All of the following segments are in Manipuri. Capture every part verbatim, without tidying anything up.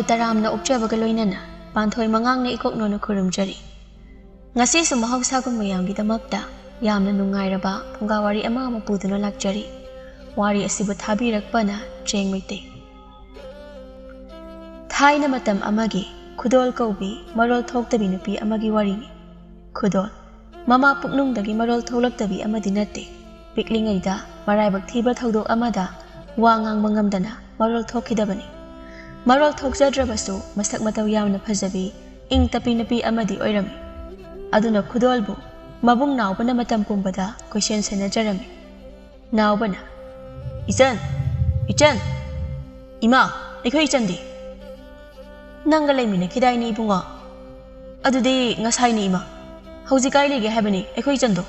ꯇꯔꯥꯝꯅ ꯑꯣꯛꯆꯕꯒ ꯂꯣꯏꯅꯅ ꯄꯥꯟꯊꯣꯏ ꯃꯉꯥꯡꯅ ꯏꯀꯣꯛꯅꯣꯅ ꯈꯨꯔꯨꯝꯖꯔꯤ꯫ ꯉꯁꯤꯁꯨ ꯃꯍꯧꯁꯥꯒꯨꯝ ꯃꯌꯥꯝꯒꯤꯗꯃꯛꯇ ꯌꯥꯝꯅ ꯅꯨꯡꯉꯥꯏꯔꯕ ꯐꯨꯡꯒꯥ ꯋꯥꯔꯤ ꯑꯃ ꯑꯃ ꯄꯨꯗꯨꯅ ꯂꯥꯛꯆꯔꯤ꯫ ꯋꯥꯔꯤ ꯑꯁꯤꯕꯨ ꯊꯥꯕꯤꯔꯛꯄꯅ ꯆꯦꯡ ꯃꯩꯇꯩ꯫ ꯊꯥꯏꯅ ꯃꯇꯝ ꯑꯃꯒꯤ ꯈꯨꯗꯣꯜ ꯀꯧꯕꯤ ꯃꯔꯣꯜ ꯊꯣꯛꯇꯕꯤ ꯅꯨꯄꯤ ꯑꯃꯒꯤ ꯋꯥꯔꯤꯅꯤ꯫ ꯈꯨꯗꯣꯜ ꯃꯃꯥ ꯄꯨꯛꯅꯨꯡꯗꯒꯤ ꯃꯔꯣꯜ ꯊꯣꯛꯂꯛꯇꯕꯤ ꯑꯃꯗꯤ ꯅꯠꯇꯦ꯫ ꯄꯤꯛꯂꯤꯉꯩꯗ ꯃꯔꯥꯏꯕꯛ ꯊꯤꯕ ꯊꯧꯗꯣꯛ ꯑꯃꯗ ꯋꯥ ꯉꯥꯡꯕ ꯉꯝꯗꯅ ꯃꯔꯣꯜ ꯊꯣꯛꯈꯤꯗꯕꯅꯤ꯫ ꯃꯔꯣꯜ ꯊꯣꯛꯆꯗ꯭ꯔꯕꯁꯨ ꯃꯁꯛ ꯃꯇꯧ ꯌꯥꯝꯅ ꯐꯖꯕꯤ, ꯏꯪ ꯇꯞꯄꯤ ꯅꯨꯄꯤ ꯑꯃꯗꯤ ꯑꯣꯏꯔꯝꯃꯤ꯫ ꯑꯗꯨꯅ ꯈꯨꯗꯣꯜꯕꯨ ꯃꯕꯨꯡ ꯅꯥꯎꯕꯅ ꯃꯇꯝ ꯄꯨꯝꯕꯗ ꯀꯣꯏꯁꯦꯟ ꯁꯦꯟꯅꯖꯔꯝꯃꯤ꯫ ꯅꯥꯎꯕꯅ, "ꯏꯆꯟ, ꯏꯆꯟ, ꯏꯃꯥ, ꯑꯩꯈꯣꯏ ꯏꯆꯟꯗꯤ?" "ꯅꯪꯒ ꯂꯩꯃꯤꯟꯅꯈꯤꯗꯥꯏꯅꯦ ꯏꯕꯨꯡꯉꯣ?" "ꯑꯗꯨꯗꯤ ꯉꯁꯥꯏꯅꯤ ꯏꯃꯥ, ꯍꯧꯖꯤꯛ ꯀꯥꯏ ꯂꯩꯒꯦ ꯍꯥꯏꯕꯅꯤ ꯑꯩꯈꯣꯏ ꯏꯆꯟꯗꯣ?"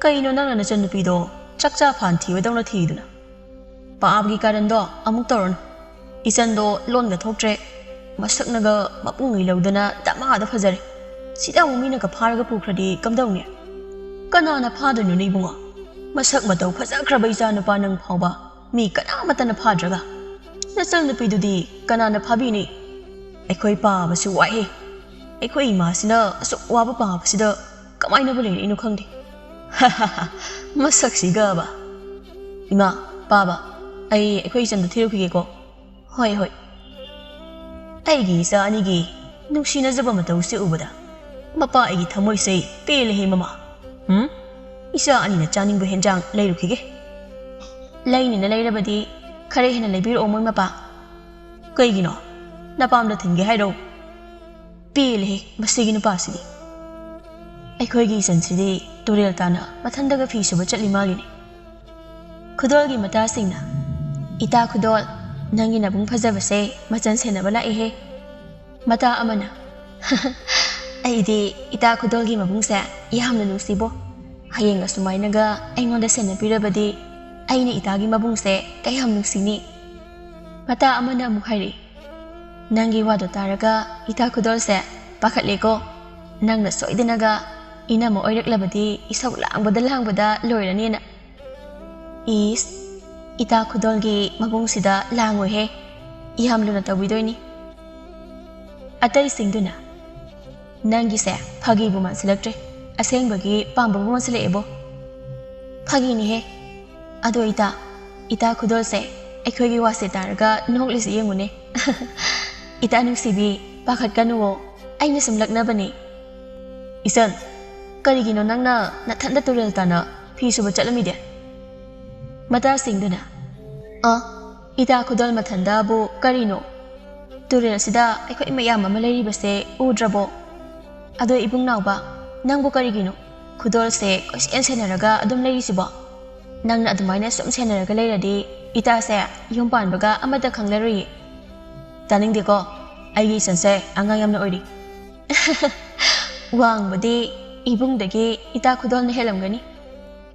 "ꯀꯩꯅꯣ ꯅꯪꯅ ꯅꯆꯟꯅꯨꯄꯤꯗꯣ ꯆꯥꯛꯆꯥ ꯐꯥꯟ ꯊꯤꯕꯗꯧꯅ ꯊꯤꯗꯨꯅ? ꯄꯥꯞꯀꯤ ꯀꯥꯔꯟꯗꯣ ꯑꯃꯨꯛ ꯇꯧꯔꯅꯨ꯫ ꯏꯆꯟꯗꯣ ꯂꯣꯟꯒ ꯊꯣꯛꯇ꯭ꯔꯦ, ꯃꯁꯛꯅꯒ ꯃꯄꯨꯡ ꯂꯧꯗꯅ ꯗꯃꯥꯗ ꯐꯖꯔꯦ꯫ ꯁꯤꯗ ꯑꯃꯨꯛ ꯃꯤꯅꯒ ꯐꯥꯔꯒ ꯄꯨꯈ꯭ꯔꯗꯤ ꯀꯝꯗꯧꯅꯤ?" "ꯀꯅꯥꯅ ꯐꯥꯗꯣꯏꯅꯣꯅꯦ ꯏꯕꯨꯡꯉꯣ? ꯃꯁꯛ ꯃꯇꯧ ꯐꯖꯈ꯭ꯔꯕ ꯏꯆꯥ ꯅꯨꯄꯥ ꯅꯪ ꯐꯥꯎꯕ ꯃꯤ ꯀꯅꯥꯃꯠꯇꯅ ꯐꯥꯗ꯭ꯔꯒ ꯅꯆꯟꯅꯨꯄꯤꯗꯨꯗꯤ ꯀꯅꯥꯅ ꯐꯥꯕꯤꯅꯤ? ꯑꯩꯈꯣꯏ ꯄꯥꯕꯁꯨ ꯋꯥꯏꯍꯦ꯫ ꯑꯩꯈꯣꯏ ꯏꯃꯥꯁꯤꯅ ꯑꯁꯨꯛ ꯋꯥꯕ ꯄꯥꯕꯁꯤꯗ ꯀꯃꯥꯏꯅꯕꯨ ꯂꯩꯔꯛꯏꯅꯣ ꯈꯪꯗꯦ꯫" "ꯃꯁꯛꯁꯤꯒꯕ꯫ ꯏꯃꯥ, ꯄꯥꯕ, ꯑꯩ ꯑꯩꯈꯣꯏ ꯏꯆꯟꯗ ꯊꯤꯔꯨꯈꯤꯒꯦꯀꯣ꯫" "ꯍꯣꯏ, ꯍꯣꯏ꯫" ꯑꯩꯒꯤ ꯏꯆꯥ ꯑꯅꯤꯒꯤ ꯅꯨꯡꯁꯤꯅꯖꯕ ꯃꯇꯧꯁꯦ ꯎꯕꯗ ꯃꯄꯥ ꯑꯩꯒꯤ ꯊꯃꯣꯏꯁꯦ ꯄꯦꯜꯂꯦꯍꯦ ꯃꯃꯥ꯫ ꯎꯝ? ꯏꯆꯥ ꯑꯅꯤꯅ ꯆꯥꯅꯤꯡꯕ ꯍꯦꯟꯖꯥꯡ ꯂꯩꯔꯨꯈꯤꯒꯦ꯫ "ꯂꯩꯅꯤꯅ ꯂꯩꯔꯕꯗꯤ ꯈꯔ ꯍꯦꯟꯅ ꯂꯩꯕꯤꯔꯛꯑꯣ ꯃꯣꯏ ꯃꯄꯥ꯫" "ꯀꯩꯒꯤꯅꯣ? ꯅꯄꯥꯝꯗ ꯊꯤꯟꯒꯦ ꯍꯥꯏꯔꯣ?" "ꯄꯦꯜꯂꯦꯍꯦ ꯃꯁꯤꯒꯤ ꯅꯨꯄꯥꯁꯤꯗꯤ꯫" ꯑꯩꯈꯣꯏꯒꯤ ꯏꯆꯟꯁꯤꯗꯤ ꯇꯨꯔꯦꯜ ꯇꯥꯅ ꯃꯊꯟꯗꯒ ꯐꯤ ꯁꯨꯕ ꯆꯠꯂꯤ ꯃꯥꯜꯂꯤꯅꯦ꯫ ꯈꯨꯗꯣꯜꯒꯤ ꯃꯇꯥꯁꯤꯡꯅ, "ꯏꯇꯥ ꯈꯨꯗꯣꯜ, ꯅꯪꯒꯤ ꯅꯕꯨꯡ ꯐꯖꯕꯁꯦ ꯃꯆꯟ ꯁꯦꯟꯅꯕ ꯂꯥꯛꯏꯍꯦ꯫" ꯃꯇꯥ ꯑꯃꯅ, "ꯑꯩꯗꯤ ꯏꯇꯥ ꯈꯨꯗꯣꯜꯒꯤ ꯃꯕꯨꯡꯁꯦ ꯌꯥꯝꯅ ꯅꯨꯡꯁꯤꯕꯣ꯫ ꯍꯌꯦꯡ ꯑꯁꯨꯃꯥꯏꯅꯒ ꯑꯩꯉꯣꯟꯗ ꯁꯦꯟꯅꯕꯤꯔꯕꯗꯤ ꯑꯩꯅ ꯏꯇꯥꯒꯤ ꯃꯕꯨꯡꯁꯦ ꯀꯌꯥꯝ ꯅꯨꯡꯁꯤꯅꯤ꯫" ꯃꯇꯥ ꯑꯃꯅ ꯑꯃꯨꯛ ꯍꯥꯏꯔꯛꯏ, "ꯅꯪꯒꯤ ꯋꯥꯗꯣ ꯇꯥꯔꯒ ꯏꯇꯥ ꯈꯨꯗꯣꯜꯁꯦ ꯄꯥꯈꯠꯂꯦꯀꯣ꯫ ꯅꯪꯅ ꯁꯣꯏꯗꯅꯒ ꯏꯅꯝꯃ ꯑꯣꯏꯔꯛꯂꯕꯗꯤ ꯏꯁꯧ ꯂꯥꯡꯕꯗ ꯂꯥꯡꯕꯗ ꯂꯣꯏꯔꯅꯦꯅ꯫" "ꯏꯁ, ꯏꯇꯥ ꯈꯨꯗꯣꯜꯒꯤ ꯃꯕꯨꯡꯁꯤꯗ ꯂꯥꯡꯉꯣꯏꯍꯦ꯫ ꯌꯥꯝ ꯂꯨꯅ ꯇꯧꯕꯤꯗꯣꯏꯅꯤ꯫ ꯑꯇꯩꯁꯤꯡꯗꯨꯅ, "ꯅꯪꯒꯤꯁꯦ ꯐꯥꯒꯤꯕꯨ ꯃꯥꯟꯁꯤꯜꯂꯛꯇ꯭ꯔꯦ, ꯑꯁꯦꯡꯕꯒꯤ ꯄꯥꯝꯕꯕꯨ ꯃꯥꯟꯁꯤꯜꯂꯛꯑꯦꯕꯣ꯫" "ꯐꯥꯒꯤꯅꯤꯍꯦ꯫ ꯑꯗꯣ ꯏꯇꯥ, ꯏꯇꯥ ꯈꯨꯗꯣꯜꯁꯦ ꯑꯩꯈꯣꯏꯒꯤ ꯋꯥꯁꯦ ꯇꯥꯔꯒ ꯅꯣꯛꯂꯤꯁꯤ ꯌꯦꯡꯉꯨꯅꯦ꯫" "ꯏꯇꯥ ꯅꯨꯡꯁꯤꯕꯤ, ꯄꯥꯈꯠꯀꯅꯨꯋꯣ, ꯑꯩꯅ ꯁꯨꯝ ꯂꯛꯅꯕꯅꯤ꯫" "ꯏꯆꯟ, ꯀꯔꯤꯒꯤꯅꯣ ꯅꯪꯅ ꯅꯊꯟꯗ ꯇꯨꯔꯦꯜ ꯇꯥꯅ ꯐꯤ ꯁꯨꯕ ꯆꯠꯂꯝꯃꯤꯗꯤ?" ꯃꯇꯥꯁꯤꯡꯗꯨꯅ, "ꯑ, ꯏꯇꯥ ꯈꯨꯗꯣꯜ ꯃꯊꯟꯗꯕꯨ ꯀꯔꯤꯅꯣ? ꯇꯨꯔꯦꯜꯁꯤꯗ ꯑꯩꯈꯣꯏ ꯃꯌꯥꯝ ꯑꯃ ꯂꯩꯔꯤꯕꯁꯦ ꯎꯗ꯭ꯔꯕꯣ? ꯑꯗꯣ ꯏꯕꯨꯡ ꯅꯥꯎꯕ, ꯅꯪꯕꯨ ꯀꯔꯤꯒꯤꯅꯣ ꯈꯨꯗꯣꯜꯁꯦ ꯀꯣꯏꯁꯦꯟ ꯁꯦꯟꯅꯔꯒ ꯑꯗꯨꯝ ꯂꯩꯔꯤꯁꯤꯕꯣ? ꯅꯪꯅ ꯑꯗꯨꯃꯥꯏꯅ ꯁꯨꯝ ꯁꯦꯟꯅꯔꯒ ꯂꯩꯔꯗꯤ ꯏꯇꯥꯁꯦ ꯌꯨꯝ ꯄꯥꯟꯕꯒ ꯑꯃꯠꯇ ꯈꯪꯂꯔꯣꯏꯌꯦ꯫" "ꯇꯥꯅꯤꯡꯗꯦꯀꯣ, ꯑꯩꯒꯤ ꯏꯆꯟꯁꯦ ꯑꯉꯥꯡ ꯌꯥꯝꯅ ꯑꯣꯏꯔꯤ꯫" "ꯋꯥꯡꯕꯗꯤ ꯏꯕꯨꯡꯗꯒꯤ ꯏꯇꯥ ꯈꯨꯗꯣꯜꯅ ꯍꯦꯜꯂꯝꯒꯅꯤ꯫"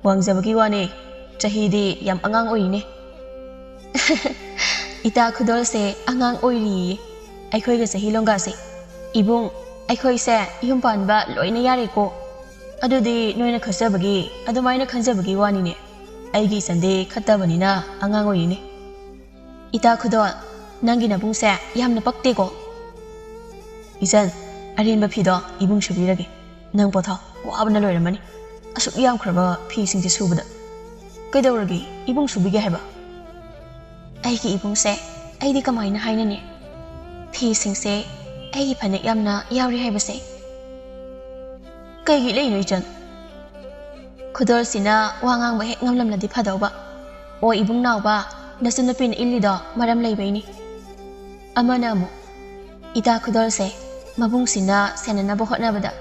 "ꯋꯥꯡꯖꯕꯒꯤ ꯋꯥꯅꯦ, ꯆꯍꯤꯗꯤ ꯌꯥꯝ ꯑꯉꯥꯡ ꯑꯣꯏꯔꯤꯅꯦ꯫" "ꯏꯇꯥ ꯈꯨꯗꯣꯜꯁꯦ ꯑꯉꯥꯡ ꯑꯣꯏꯔꯤꯌꯦ, ꯑꯩꯈꯣꯏꯒ ꯆꯍꯤ ꯂꯣꯡꯒꯥꯁꯦ꯫ ꯏꯕꯨꯡ, ꯑꯩꯈꯣꯏꯁꯦ ꯌꯨꯝ ꯄꯥꯟꯕ ꯂꯣꯏꯅ ꯌꯥꯔꯦꯀꯣ꯫ ꯑꯗꯨꯗꯤ ꯅꯣꯏꯅ ꯈꯠꯆꯕꯒꯤ, ꯑꯗꯨꯃꯥꯏꯅ ꯈꯟꯖꯕꯒꯤ ꯋꯥꯅꯤꯅꯦ꯫ ꯑꯩꯒꯤ ꯏꯆꯟꯗꯤ ꯈꯠꯇꯕꯅꯤꯅ ꯑꯉꯥꯡ ꯑꯣꯏꯔꯤꯅꯦ꯫" "ꯏꯇꯥ ꯈꯨꯗꯣꯜ, ꯅꯪꯒꯤ ꯅꯕꯨꯡꯁꯦ ꯌꯥꯝꯅ ꯄꯛꯇꯦꯀꯣ꯫" "ꯏꯆꯟ, ꯑꯔꯦꯝꯕ ꯐꯤꯗꯣ ꯏꯕꯨꯡ ꯁꯨꯕꯤꯔꯒꯦ꯫ ꯅꯪ ꯄꯣꯊꯥꯎ, ꯋꯥꯕꯅ ꯂꯣꯏꯔꯝꯃꯅꯤ꯫ ꯑꯁꯨꯛ ꯌꯥꯝꯈ꯭ꯔꯕ ꯐꯤꯁꯤꯡꯁꯦ ꯁꯨꯕꯗ꯫ ꯀꯩꯗꯧꯔꯒꯦ, ꯏꯕꯨꯡ ꯁꯨꯕꯤꯒꯦ ꯍꯥꯏꯕ?" "ꯑꯩꯒꯤ ꯏꯕꯨꯡꯁꯦ ꯑꯩꯗꯤ ꯀꯃꯥꯏꯅ ꯍꯥꯏꯅꯅꯤ? ꯐꯤꯁꯤꯡꯁꯦ ꯑꯩꯒꯤ ꯐꯅꯦꯛ ꯌꯥꯝꯅ ꯌꯥꯎꯔꯤ ꯍꯥꯏꯕꯁꯦ꯫" "ꯀꯩꯒꯤ ꯏꯜꯂꯛꯏꯅꯣ ꯏꯆꯟ?" "ꯈꯨꯗꯣꯜꯁꯤꯅ ꯋꯥ ꯉꯥꯡꯕ ꯍꯦꯛ ꯉꯝꯂꯝꯂꯗꯤ ꯐꯗꯧꯕ꯫ ꯑꯣ ꯏꯕꯨꯡ ꯅꯥꯎꯕ, ꯅꯆꯟꯅꯨꯄꯤꯅ ꯏꯜꯂꯤꯗꯣ ꯃꯔꯝ ꯂꯩꯕꯩꯅꯤ꯫" ꯑꯃꯅ ꯑꯃꯨꯛ, "ꯏꯇꯥ ꯈꯨꯗꯣꯜꯁꯦ ꯃꯕꯨꯡꯁꯤꯅ ꯁꯦꯟꯅꯅꯕ ꯍꯣꯠꯅꯕꯗ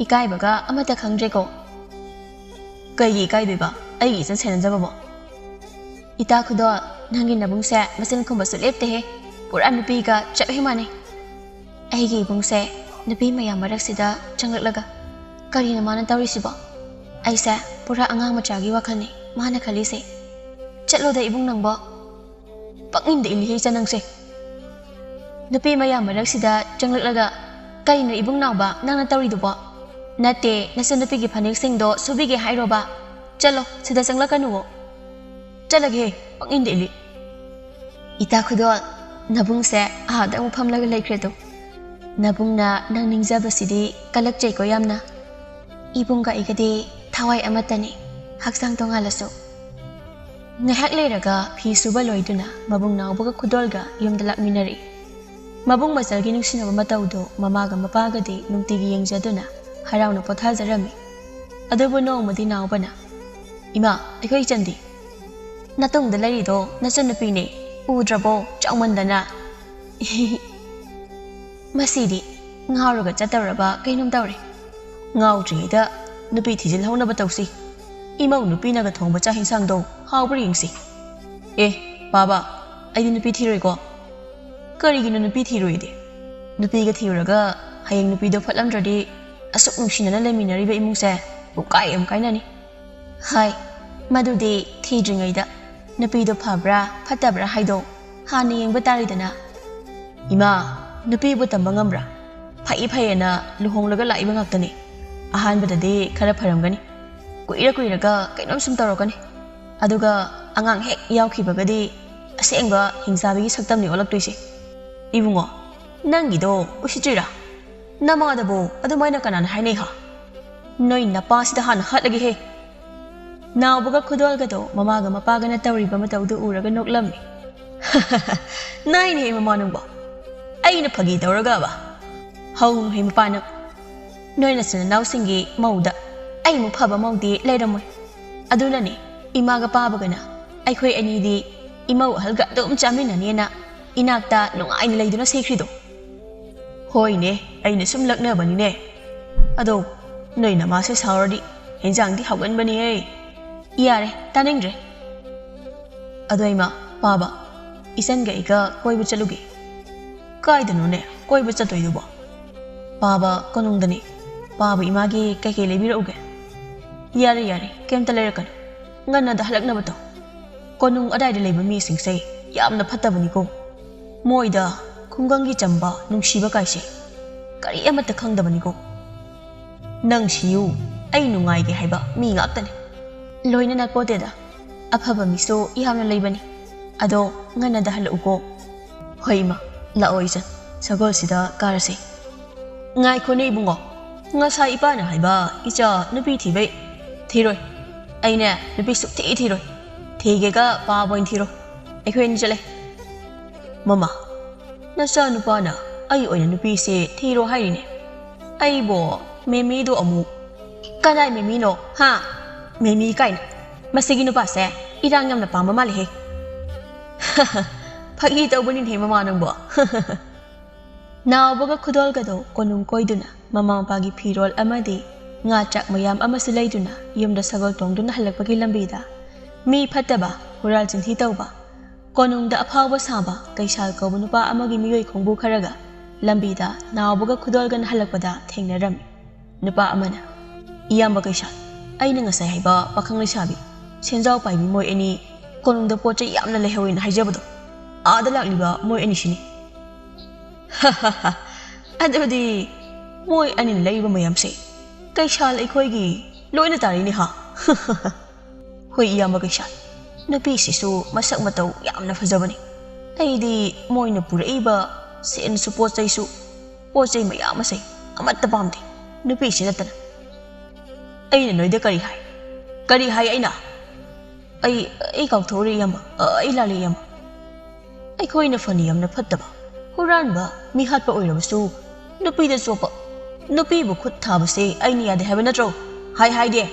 ꯏꯀꯥꯏꯕꯒ ꯑꯃꯠꯇ ꯈꯪꯗ꯭ꯔꯦꯀꯣ꯫" "ꯀꯩꯒꯤ ꯏꯀꯥꯏꯗꯣꯏꯕ, ꯑꯩꯒꯤ ꯏꯆꯟ ꯁꯦꯟꯅꯖꯕꯕꯣ?" "ꯏꯇꯥ ꯈꯨꯗꯣꯜ, ꯅꯪꯒꯤ ꯅꯕꯨꯡꯁꯦ ꯃꯆꯤꯟ ꯈꯨꯝꯕꯁꯨ ꯂꯦꯞꯇꯦꯍꯦ, ꯄꯨꯔꯥ ꯅꯨꯄꯤꯒ ꯆꯞ ꯍꯦꯛ ꯃꯥꯟꯅꯩ꯫ ꯑꯩꯒꯤ ꯏꯕꯨꯡꯁꯦ ꯅꯨꯄꯤ ꯃꯌꯥꯝ ꯃꯔꯛꯁꯤꯗ ꯆꯪꯂꯛꯂꯒ ꯀꯔꯤꯅꯣ ꯃꯥꯅ ꯇꯧꯔꯤꯁꯤꯕꯣ? ꯑꯩꯁꯦ ꯄꯨꯔꯥ ꯑꯉꯥꯡ ꯃꯆꯥꯒꯤ ꯋꯥꯈꯜꯅꯤ ꯃꯥꯅ ꯈꯜꯂꯤꯁꯦ꯫ ꯆꯠꯂꯣꯗ ꯏꯕꯨꯡ ꯅꯪꯕꯣ꯫ ꯄꯪꯏꯟꯗ ꯏꯜꯂꯤꯍꯦ ꯏꯆꯟ ꯅꯪꯁꯦ꯫ ꯅꯨꯄꯤ ꯃꯌꯥꯝ ꯃꯔꯛꯁꯤꯗ ꯆꯪꯂꯛꯂꯒ, "ꯀꯔꯤꯅꯣ ꯏꯕꯨꯡ ꯅꯥꯎꯕ ꯅꯪꯅ ꯇꯧꯔꯤꯗꯨꯕꯣ? ꯅꯠꯇꯦ, ꯅꯆꯟꯅꯨꯄꯤꯒꯤ ꯐꯅꯦꯛꯁꯤꯡꯗꯣ ꯁꯨꯕꯤꯒꯦ ꯍꯥꯏꯔꯣꯕ? ꯆꯠꯂꯣ, ꯁꯤꯗ ꯆꯪꯂꯛꯀꯅꯨꯋꯣ꯫" "ꯆꯠꯂꯒꯦꯍꯦ, ꯄꯪꯏꯟꯗ ꯏꯜꯂꯤ꯫" "ꯏꯇꯥ ꯈꯨꯗꯣꯜ, ꯅꯕꯨꯡꯁꯦ ꯑꯥꯗ ꯑꯃꯨꯛ ꯐꯝꯂꯒ ꯂꯩꯈ꯭ꯔꯦꯗꯣ꯫ ꯅꯕꯨꯡꯅ ꯅꯪ ꯅꯤꯡꯖꯕꯁꯤꯗꯤ ꯀꯜꯂꯛꯆꯩꯀꯣ ꯌꯥꯝꯅ꯫ ꯏꯕꯨꯡꯒ ꯑꯩꯒꯗꯤ ꯊꯋꯥꯏ ꯑꯃꯠꯇꯅꯤ, ꯍꯛꯆꯥꯡ ꯇꯣꯉꯥꯜꯂꯁꯨ꯫ ꯉꯥꯏꯍꯥꯛ ꯂꯩꯔꯒ ꯐꯤ ꯁꯨꯕ ꯂꯣꯏꯗꯨꯅ ꯃꯕꯨꯡ ꯅꯥꯎꯕꯒ ꯈꯨꯗꯣꯜꯒ ꯌꯨꯝꯗ ꯂꯥꯛꯃꯤꯟꯅꯔꯛꯏ꯫ ꯃꯕꯨꯡ ꯃꯆꯜꯒꯤ ꯅꯨꯡꯁꯤꯅꯕ ꯃꯇꯧꯗꯣ ꯃꯃꯥꯒ ꯃꯄꯥꯒꯗꯤ ꯅꯨꯡꯇꯤꯒꯤ ꯌꯦꯡꯖꯗꯨꯅ ꯍꯔꯥꯎꯅ ꯄꯣꯊꯥꯖꯔꯝꯃꯤ꯫ ꯑꯗꯨꯕꯨ ꯅꯣꯡꯃꯗꯤ ꯅꯥꯎꯕꯅ, "ꯏꯃꯥ, ꯑꯩꯈꯣꯏ ꯏꯆꯟꯗꯤ?" "ꯅꯇꯨꯡꯗ ꯂꯩꯔꯤꯗꯣ ꯅꯆꯟꯅꯨꯄꯤꯅꯦ, ꯎꯗ꯭ꯔꯕꯣ? ꯆꯥꯎꯃꯟꯗꯅ!" ꯃꯁꯤꯗꯤ ꯉꯥꯎꯔꯒ ꯆꯠꯇꯧꯔꯕ ꯀꯩꯅꯣꯝ ꯇꯧꯔꯦ꯫ ꯉꯥꯎꯗ꯭ꯔꯤꯉꯩꯗ ꯅꯨꯄꯤ ꯊꯤꯖꯤꯜꯍꯧꯅꯕ ꯇꯧꯁꯤ꯫ ꯏꯃꯧ ꯅꯨꯄꯤꯅꯒ ꯊꯣꯡꯕ ꯆꯥꯛ ꯍꯤꯟꯁꯥꯡꯗꯣ ꯍꯥꯎꯕ꯭ꯔꯥ ꯌꯦꯡꯁꯤ꯫ ꯑꯦ, ꯄꯥꯕ, ꯑꯩꯗꯤ ꯅꯨꯄꯤ ꯊꯤꯔꯣꯏꯀꯣ꯫ ꯀꯔꯤꯒꯤꯅꯣ ꯅꯨꯄꯤ ꯊꯤꯔꯣꯏꯗꯤ? ꯅꯨꯄꯤꯒ ꯊꯤꯔꯨꯔꯒ ꯍꯌꯦꯡ ꯅꯨꯄꯤꯗꯣ ꯐꯠꯂꯝꯗ꯭ꯔꯗꯤ ꯑꯁꯨꯛ ꯅꯨꯡꯁꯤꯅꯅ ꯂꯩꯃꯤꯟꯅꯔꯤꯕ ꯏꯃꯨꯡꯁꯦ ꯄꯨꯡꯀꯥꯏ ꯑꯃ ꯀꯥꯏꯅꯅꯤ꯫ ꯍꯥꯏ, ꯃꯗꯨꯗꯤ ꯊꯤꯗ꯭ꯔꯤꯉꯩꯗ ꯅꯨꯄꯤꯗꯣ ꯐꯕ꯭ꯔꯥ ꯐꯠꯇꯕ꯭ꯔꯥ ꯍꯥꯏꯗꯣ ꯍꯥꯟꯅ ꯌꯦꯡꯕ ꯇꯥꯔꯦꯗꯅ꯫ ꯏꯃꯥ, ꯅꯨꯄꯤꯕꯨ ꯇꯝꯕ ꯉꯝꯕ꯭ꯔꯥ? ꯐꯩ ꯐꯩꯌꯦꯅ ꯂꯨꯍꯣꯡꯂꯒ ꯂꯥꯛꯏꯕ ꯉꯥꯛꯇꯅꯤ꯫ ꯑꯍꯥꯟꯕꯗꯗꯤ ꯈꯔ ꯐꯔꯝꯒꯅꯤ, ꯀꯨꯏꯔ ꯀꯨꯏꯔꯒ ꯀꯩꯅꯣꯝ ꯁꯨꯝ ꯇꯧꯔꯛꯀꯅꯤ꯫ ꯑꯗꯨꯒ ꯑꯉꯥꯡ ꯍꯦꯛ ꯌꯥꯎꯈꯤꯕꯒꯗꯤ ꯑꯁꯦꯡꯕ ꯍꯤꯡꯆꯥꯕꯤꯒꯤ ꯁꯛꯇꯝꯅꯤ ꯑꯣꯜꯂꯛꯇꯣꯏꯁꯦ꯫ ꯏꯕꯨꯡꯉꯣ, ꯅꯪꯒꯤꯗꯣ ꯎꯁꯤꯠꯇ꯭ꯔꯤꯔꯥ? ꯅꯃꯥꯗꯕꯨ ꯑꯗꯨꯃꯥꯏꯅ ꯀꯅꯥꯅ ꯍꯥꯏꯅꯩ ꯍꯥ? ꯅꯣꯏ ꯅꯄꯥꯁꯤꯗ ꯍꯥꯟꯅ ꯍꯥꯠꯂꯒꯦꯍꯦ꯫ ꯅꯥꯎꯕꯒ ꯈꯨꯗꯣꯜꯒꯗꯣ ꯃꯃꯥꯒ ꯃꯄꯥꯒꯅ ꯇꯧꯔꯤꯕ ꯃꯇꯧꯗꯨ ꯎꯔꯒ ꯅꯣꯛꯂꯝꯃꯤ꯫ ꯅꯥꯏꯅꯦꯍꯦ ꯃꯃꯥ ꯅꯪꯕꯣ꯫ ꯑꯩꯅ ꯐꯥꯒꯤ ꯇꯧꯔꯒꯕ? ꯍꯧꯅꯨꯍꯦ ꯃꯄꯥ ꯅꯪ꯫ ꯅꯣꯏ ꯅꯆꯤꯟ ꯅꯅꯥꯎꯁꯤꯡꯒꯤ ꯃꯧꯗ ꯑꯩꯃꯨꯛ ꯐꯕ ꯃꯧꯗꯤ ꯂꯩꯔꯝꯃꯣꯏ꯫ ꯑꯗꯨꯅꯅꯦ ꯏꯃꯥꯒ ꯄꯥꯕꯒꯅ ꯑꯩꯈꯣꯏ ꯑꯅꯤꯗꯤ ꯏꯃꯧ ꯑꯍꯜꯒ ꯑꯗꯨꯝ ꯆꯥꯃꯤꯟꯅꯅꯦꯅ ꯏꯅꯥꯛꯇ ꯅꯨꯡꯉꯥꯏꯅ ꯂꯩꯗꯨꯅ ꯁꯤꯈ꯭ꯔꯤꯗꯣ꯫ ꯍꯣꯏꯅꯦ, ꯑꯩꯅ ꯁꯨꯝ ꯂꯛꯅꯕꯅꯤꯅꯦ꯫ ꯑꯗꯣ ꯅꯣꯏ ꯅꯃꯥꯁꯦ ꯁꯥꯎꯔꯗꯤ ꯍꯦꯟꯖꯥꯡꯗꯤ ꯍꯥꯎꯒꯟꯕꯅꯤꯍꯦ꯫ ꯌꯥꯔꯦ, ꯇꯥꯅꯤꯡꯗ꯭ꯔꯦ꯫ ꯑꯗꯣ ꯏꯃꯥ, ꯄꯥꯕ, ꯏꯆꯟꯒ ꯑꯩꯒ ꯀꯣꯏꯕ ꯆꯠꯂꯨꯒꯦ꯫ ꯀꯥꯏꯗꯅꯣꯅꯦ ꯀꯣꯏꯕ ꯆꯠꯇꯣꯏꯗꯨꯕꯣ? ꯄꯥꯕ ꯀꯣꯅꯨꯡꯗꯅꯤ꯫ ꯄꯥꯕ ꯏꯃꯥꯒꯤ ꯀꯩꯀꯩ ꯂꯩꯕꯤꯔꯛꯎꯒꯦ? ꯌꯥꯔꯦ, ꯌꯥꯔꯦ, ꯀꯩꯝꯇ ꯂꯩꯔꯛꯀꯅꯨ꯫ ꯉꯟꯅꯗ ꯍꯜꯂꯛꯅꯕ ꯇꯧ꯫ ꯀꯣꯅꯨꯡ ꯑꯗꯥꯏꯗ ꯂꯩꯕ ꯃꯤꯁꯤꯡꯁꯦ ꯌꯥꯝꯅ ꯐꯠꯇꯕꯅꯤꯀꯣ꯫ ꯃꯣꯏꯗ ꯈꯨꯡꯒꯪꯒꯤ ꯆꯝꯕ ꯅꯨꯡꯁꯤꯕ ꯀꯥꯏꯁꯦ ꯀꯔꯤ ꯑꯃꯠꯇ ꯈꯪꯗꯕꯅꯤꯀꯣ꯫ ꯅꯪ ꯁꯤꯌꯨ, ꯑꯩ ꯅꯨꯡꯉꯥꯏꯒꯦ ꯍꯥꯏꯕ ꯃꯤ ꯉꯥꯛꯇꯅꯤ꯫ ꯂꯣꯏꯅ ꯅꯠꯄꯣꯠꯇꯦꯗ, ꯑꯐꯕ ꯃꯤꯁꯨ ꯌꯥꯝꯅ ꯂꯩꯕꯅꯤ꯫ ꯑꯗꯣ ꯉꯟꯅꯗ ꯍꯜꯂꯛꯎꯀꯣ꯫ "ꯍꯣꯏ ꯏꯃꯥ, ꯂꯥꯛꯑꯣ ꯏꯆꯟ, ꯁꯒꯣꯜꯁꯤꯗ ꯀꯥꯔꯁꯦ꯫" "ꯉꯥꯏꯈꯣꯅꯦ ꯏꯕꯨꯡꯉꯣ, ꯉꯁꯥꯏ ꯏꯄꯥꯅ ꯍꯥꯏꯕ ꯏꯆꯥ ꯅꯨꯄꯤ ꯊꯤꯕꯩ?" "ꯊꯤꯔꯣꯏ, ꯑꯩꯅꯦ ꯅꯨꯄꯤ ꯁꯨꯛꯊꯤ ꯊꯤꯔꯣꯏ꯫ ꯊꯤꯒꯦꯒ ꯄꯥꯕ ꯑꯣꯏꯅ ꯊꯤꯔꯣ, ꯑꯩꯈꯣꯏ ꯑꯅꯤ ꯆꯠꯂꯦ꯫" "ꯃꯃꯥ, ꯅꯆꯥ ꯅꯨꯄꯥꯅ ꯑꯩ ꯑꯣꯏꯅ ꯅꯨꯄꯤꯁꯦ ꯊꯤꯔꯣ ꯍꯥꯏꯔꯤꯅꯦ꯫ ꯑꯩꯕꯣ ꯃꯦꯃꯤꯗꯣ ꯑꯃꯨꯛ꯫" "ꯀꯅꯥꯏ ꯃꯦꯃꯤꯅꯣ? ꯍꯥ? ꯃꯦꯃꯤ ꯀꯥꯏꯅ꯫ ꯃꯁꯤꯒꯤ ꯅꯨꯄꯥꯁꯦ ꯏꯔꯥꯡ ꯌꯥꯝꯅ ꯄꯥꯝꯕ ꯃꯥꯜꯂꯦꯍꯦ꯫" "ꯐꯥꯒꯤ ꯇꯧꯕꯅꯤꯅꯦ ꯃꯃꯥ ꯅꯪꯕꯣ꯫" ꯅꯥꯎꯕꯒ ꯈꯨꯗꯣꯜꯒꯗꯣ ꯀꯣꯅꯨꯡ ꯀꯣꯏꯗꯨꯅ, ꯃꯃꯥ ꯃꯄꯥꯒꯤ ꯐꯤꯔꯣꯜ ꯑꯃꯗꯤ ꯉꯥ ꯆꯥꯛ ꯃꯌꯥꯝ ꯑꯃꯁꯨ ꯂꯩꯗꯨꯅ, ꯌꯨꯝꯗ ꯁꯒꯣꯜ ꯇꯣꯡꯗꯨꯅ ꯍꯜꯂꯛꯄꯒꯤ ꯂꯝꯕꯤꯗ, ꯃꯤ ꯐꯠꯇꯕ, ꯍꯨꯔꯥꯜ ꯆꯤꯟꯊꯤ ꯇꯧꯕ, ꯀꯣꯅꯨꯡꯗ ꯑꯐꯥꯎꯕ ꯁꯥꯕ ꯀꯩꯁꯥꯜ ꯀꯧꯕ ꯅꯨꯄꯥ ꯑꯃꯒꯤ ꯃꯤꯑꯣꯏ ꯈꯣꯡꯕꯨ ꯈꯔꯒ ꯂꯝꯕꯤꯗ ꯅꯥꯎꯕꯒ ꯈꯨꯗꯣꯜꯒꯅ ꯍꯜꯂꯛꯄꯗ ꯊꯦꯡꯅꯔꯝꯃꯤ꯫ ꯅꯨꯄꯥ ꯑꯃꯅ, "ꯏꯌꯥꯝꯕ ꯀꯩꯁꯥꯜ, ꯑꯩꯅ ꯉꯁꯥꯏ ꯍꯥꯏꯕ ꯄꯥꯈꯪ ꯂꯩꯁꯥꯕꯤ, ꯁꯦꯟꯖꯥꯎ ꯄꯥꯏꯕꯤ ꯃꯣꯏ ꯑꯅꯤ ꯀꯣꯅꯨꯡꯗ ꯄꯣꯠ ꯆꯩ ꯌꯥꯝꯅ ꯂꯩꯍꯧꯋꯦꯅ ꯍꯥꯏꯖꯕꯗꯣ, ꯑꯥꯗ ꯂꯥꯛꯂꯤꯕ ꯃꯣꯏ ꯑꯅꯤꯁꯤꯅꯤ꯫" "ꯑꯗꯨꯗꯤ ꯃꯣꯏ ꯑꯅꯤꯅ ꯂꯩꯕ ꯃꯌꯥꯝꯁꯦ ꯀꯩꯁꯥꯜ ꯑꯩꯈꯣꯏꯒꯤ ꯂꯣꯏꯅ ꯇꯥꯔꯤꯅꯦ ꯍꯥ?" "ꯍꯣꯏ ꯏꯌꯥꯝꯕ ꯀꯩꯁꯥꯜ, ꯅꯨꯄꯤꯁꯤꯁꯨ ꯃꯁꯛ ꯃꯇꯧ ꯌꯥꯝꯅ ꯐꯖꯕꯅꯤ꯫ ꯑꯩꯗꯤ ꯃꯣꯏꯅ ꯄꯨꯔꯛꯏꯕ ꯁꯦꯟꯁꯨ ꯄꯣꯠ ꯆꯩꯁꯨ, ꯄꯣꯠ ꯆꯩ ꯃꯌꯥꯝ ꯑꯁꯦ ꯑꯃꯠꯇ ꯄꯥꯝꯗꯦ, ꯅꯨꯄꯤꯁꯤ ꯅꯠꯇꯅ꯫" "ꯑꯩꯅ ꯅꯣꯏꯗ ꯀꯔꯤ ꯍꯥꯏ? ꯀꯔꯤ ꯍꯥꯏ ꯑꯩꯅ? ꯑꯩ, ꯑꯩ ꯀꯥꯎꯊꯣꯛꯎꯔꯦ ꯏꯌꯥꯝꯕ, ꯑ, ꯑꯩ ꯂꯥꯜꯂꯦ ꯏꯌꯥꯝꯕ꯫ ꯑꯩꯈꯣꯏꯅ ꯐꯅ ꯌꯥꯝꯅ ꯐꯠꯇꯕ, ꯍꯨꯔꯥꯟꯕ, ꯃꯤ ꯍꯥꯠꯄ ꯑꯣꯏꯔꯕꯁꯨ ꯅꯨꯄꯤꯗ ꯆꯣꯞꯄ, ꯅꯨꯄꯤꯕꯨ ꯈꯨꯠ ꯊꯥꯕꯁꯦ ꯑꯩꯅ ꯌꯥꯗꯦ ꯍꯥꯏꯕ ꯅꯠꯇ꯭ꯔꯣ? ꯍꯥꯏ ꯍꯥꯏꯗꯦ?"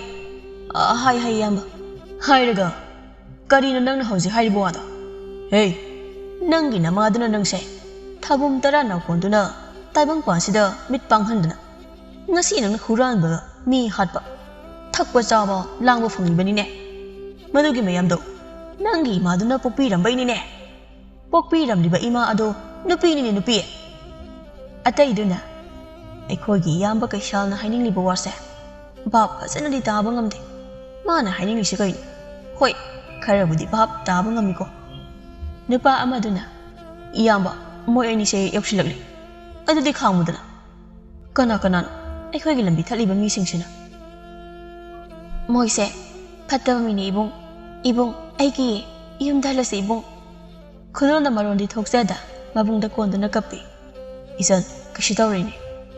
"ꯑ, ꯍꯥꯏ ꯍꯥꯏ ꯏꯌꯥꯝꯕ꯫ ꯍꯥꯏꯔꯒ ꯀꯔꯤꯅꯣ ꯅꯪꯅ ꯍꯧꯖꯤꯛ ꯍꯥꯏꯔꯤꯕ ꯋꯥꯗꯣ? ꯍꯦ, ꯅꯪꯒꯤ ꯅꯃꯥꯗꯨꯅ ꯅꯪꯁꯦ ꯊꯥꯕꯨꯝ ꯇꯔꯥ ꯅꯥꯎꯀꯣꯟꯗꯨꯅ ꯇꯥꯏꯕꯪꯄꯥꯟꯁꯤꯗ ꯃꯤꯠ ꯄꯥꯡꯍꯟꯗꯅ ꯉꯁꯤ ꯅꯪꯅ ꯍꯨꯔꯥꯟꯕ, ꯃꯤ ꯍꯥꯠꯄ, ꯊꯛꯄ ꯆꯥꯕ, ꯂꯥꯡꯕ ꯐꯪꯂꯤꯕꯅꯤꯅꯦ꯫ ꯃꯗꯨꯒꯤ ꯃꯌꯥꯝꯗꯣ ꯅꯪꯒꯤ ꯏꯃꯥꯗꯨꯅ ꯄꯣꯛꯄꯤꯔꯝꯕꯩꯅꯤꯅꯦ꯫ ꯄꯣꯛꯄꯤꯔꯝꯂꯤꯕ ꯏꯃꯥ ꯑꯗꯣ ꯅꯨꯄꯤꯅꯤꯅꯦ ꯅꯨꯄꯤ꯫" ꯑꯇꯩꯗꯨꯅ, "ꯑꯩꯈꯣꯏꯒꯤ ꯏꯌꯥꯝꯕ ꯀꯩꯁꯥꯜꯅ ꯍꯥꯏꯅꯤꯡꯂꯤꯕ ꯋꯥꯁꯦ ꯚꯥꯞ ꯐꯖꯅꯗꯤ ꯇꯥꯕ ꯉꯝꯗꯦ꯫ ꯃꯥꯅ ꯍꯥꯏꯅꯤꯡꯂꯤꯁꯤ ꯀꯩꯅꯣ? ꯍꯣꯏ, ꯈꯔꯕꯨꯗꯤ ꯚꯥꯞ ꯇꯥꯕ ꯉꯝꯃꯤꯀꯣ꯫" ꯅꯨꯄꯥ ꯑꯃꯗꯨꯅ, "ꯏꯌꯥꯝꯕ, ꯃꯣꯏ ꯑꯅꯤꯁꯦ ꯌꯧꯁꯤꯜꯂꯛꯂꯦ꯫ ꯑꯗꯨꯗꯤ ꯈꯥꯝꯃꯨꯗꯅ꯫" "ꯀꯅꯥ ꯀꯅꯥꯅꯣ? ꯑꯩꯈꯣꯏꯒꯤ ꯂꯝꯕꯤ ꯊꯠꯂꯤꯕ ꯃꯤꯁꯤꯡꯁꯤꯅ?" "ꯃꯣꯏꯁꯦ ꯐꯠꯇꯕ ꯃꯤꯅꯦ ꯏꯕꯨꯡ꯫ ꯏꯕꯨꯡ, ꯑꯩꯒꯤ ꯌꯨꯝꯗ ꯍꯜꯂꯁꯤ ꯏꯕꯨꯡ꯫" ꯈꯨꯗꯣꯜꯅ ꯃꯔꯣꯟꯗꯤ ꯊꯣꯛꯆꯗ, ꯃꯕꯨꯡꯗ ꯀꯣꯟꯗꯨꯅ ꯀꯞꯄꯤ꯫ "ꯏꯆꯟ, ꯀꯩꯁꯨ ꯇꯧꯔꯣꯏꯅꯦ,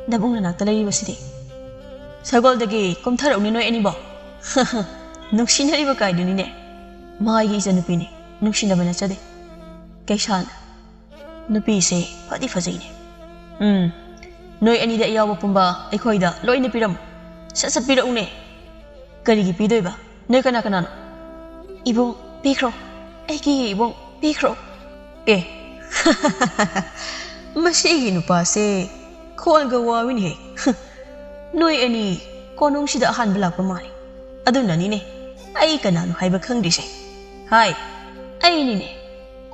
ꯅꯕꯨꯡ ꯅꯅꯥꯛꯇ ꯂꯩꯔꯤꯕꯁꯤꯗꯤ꯫ ꯁꯒꯣꯜꯗꯒꯤ ꯀꯨꯝꯊꯔꯛꯎꯅꯦ ꯅꯣꯏ ꯑꯅꯤꯕꯣ꯫ ꯅꯨꯡꯁꯤꯅꯔꯤꯕ ꯀꯥꯏꯗꯨꯅꯤꯅꯦ꯫ ꯃꯥꯒꯤ ꯏꯆꯟꯅꯨꯄꯤꯅꯤ, ꯅꯨꯡꯁꯤꯅꯕ ꯅꯠꯆꯗꯦ꯫" ꯀꯩꯁꯥꯜꯅ, "ꯅꯨꯄꯤꯁꯦ ꯐꯗꯤ ꯐꯖꯩꯅꯦ꯫ ꯎꯝ, ꯅꯣꯏ ꯑꯅꯤꯗ ꯑꯌꯥꯎꯕ ꯄꯨꯝꯕ ꯑꯩꯈꯣꯏꯗ ꯂꯣꯏꯅ ꯄꯤꯔꯝꯃꯨ꯫ ꯁꯠ ꯁꯠ ꯄꯤꯔꯛꯎꯅꯦ꯫" "ꯀꯔꯤꯒꯤ ꯄꯤꯗꯣꯏꯕ? ꯅꯣꯏ ꯀꯅꯥ ꯀꯅꯥꯅꯣ?" "ꯏꯕꯨꯡ, ꯄꯤꯈ꯭ꯔꯣ꯫ ꯑꯩꯒꯤ ꯏꯕꯨꯡ, ꯄꯤꯈ꯭ꯔꯣ꯫" "ꯑꯦ, ꯃꯁꯤꯒꯤ ꯅꯨꯄꯥꯁꯦ ꯈꯣꯟꯒ ꯋꯥꯋꯤꯅꯦꯍꯦ꯫ ꯅꯣꯏ ꯑꯅꯤ ꯀꯣꯅꯨꯡꯁꯤꯗ ꯑꯍꯥꯟꯕ ꯂꯥꯛꯄ ꯃꯥꯜꯂꯤ꯫ ꯑꯗꯨꯅꯅꯤꯅꯦ, ꯑꯩ ꯀꯅꯥꯅꯣ ꯍꯥꯏꯕ ꯈꯪꯗ꯭ꯔꯤꯁꯦ꯫ ꯍꯥꯏ, ꯑꯩꯅꯤꯅꯦ,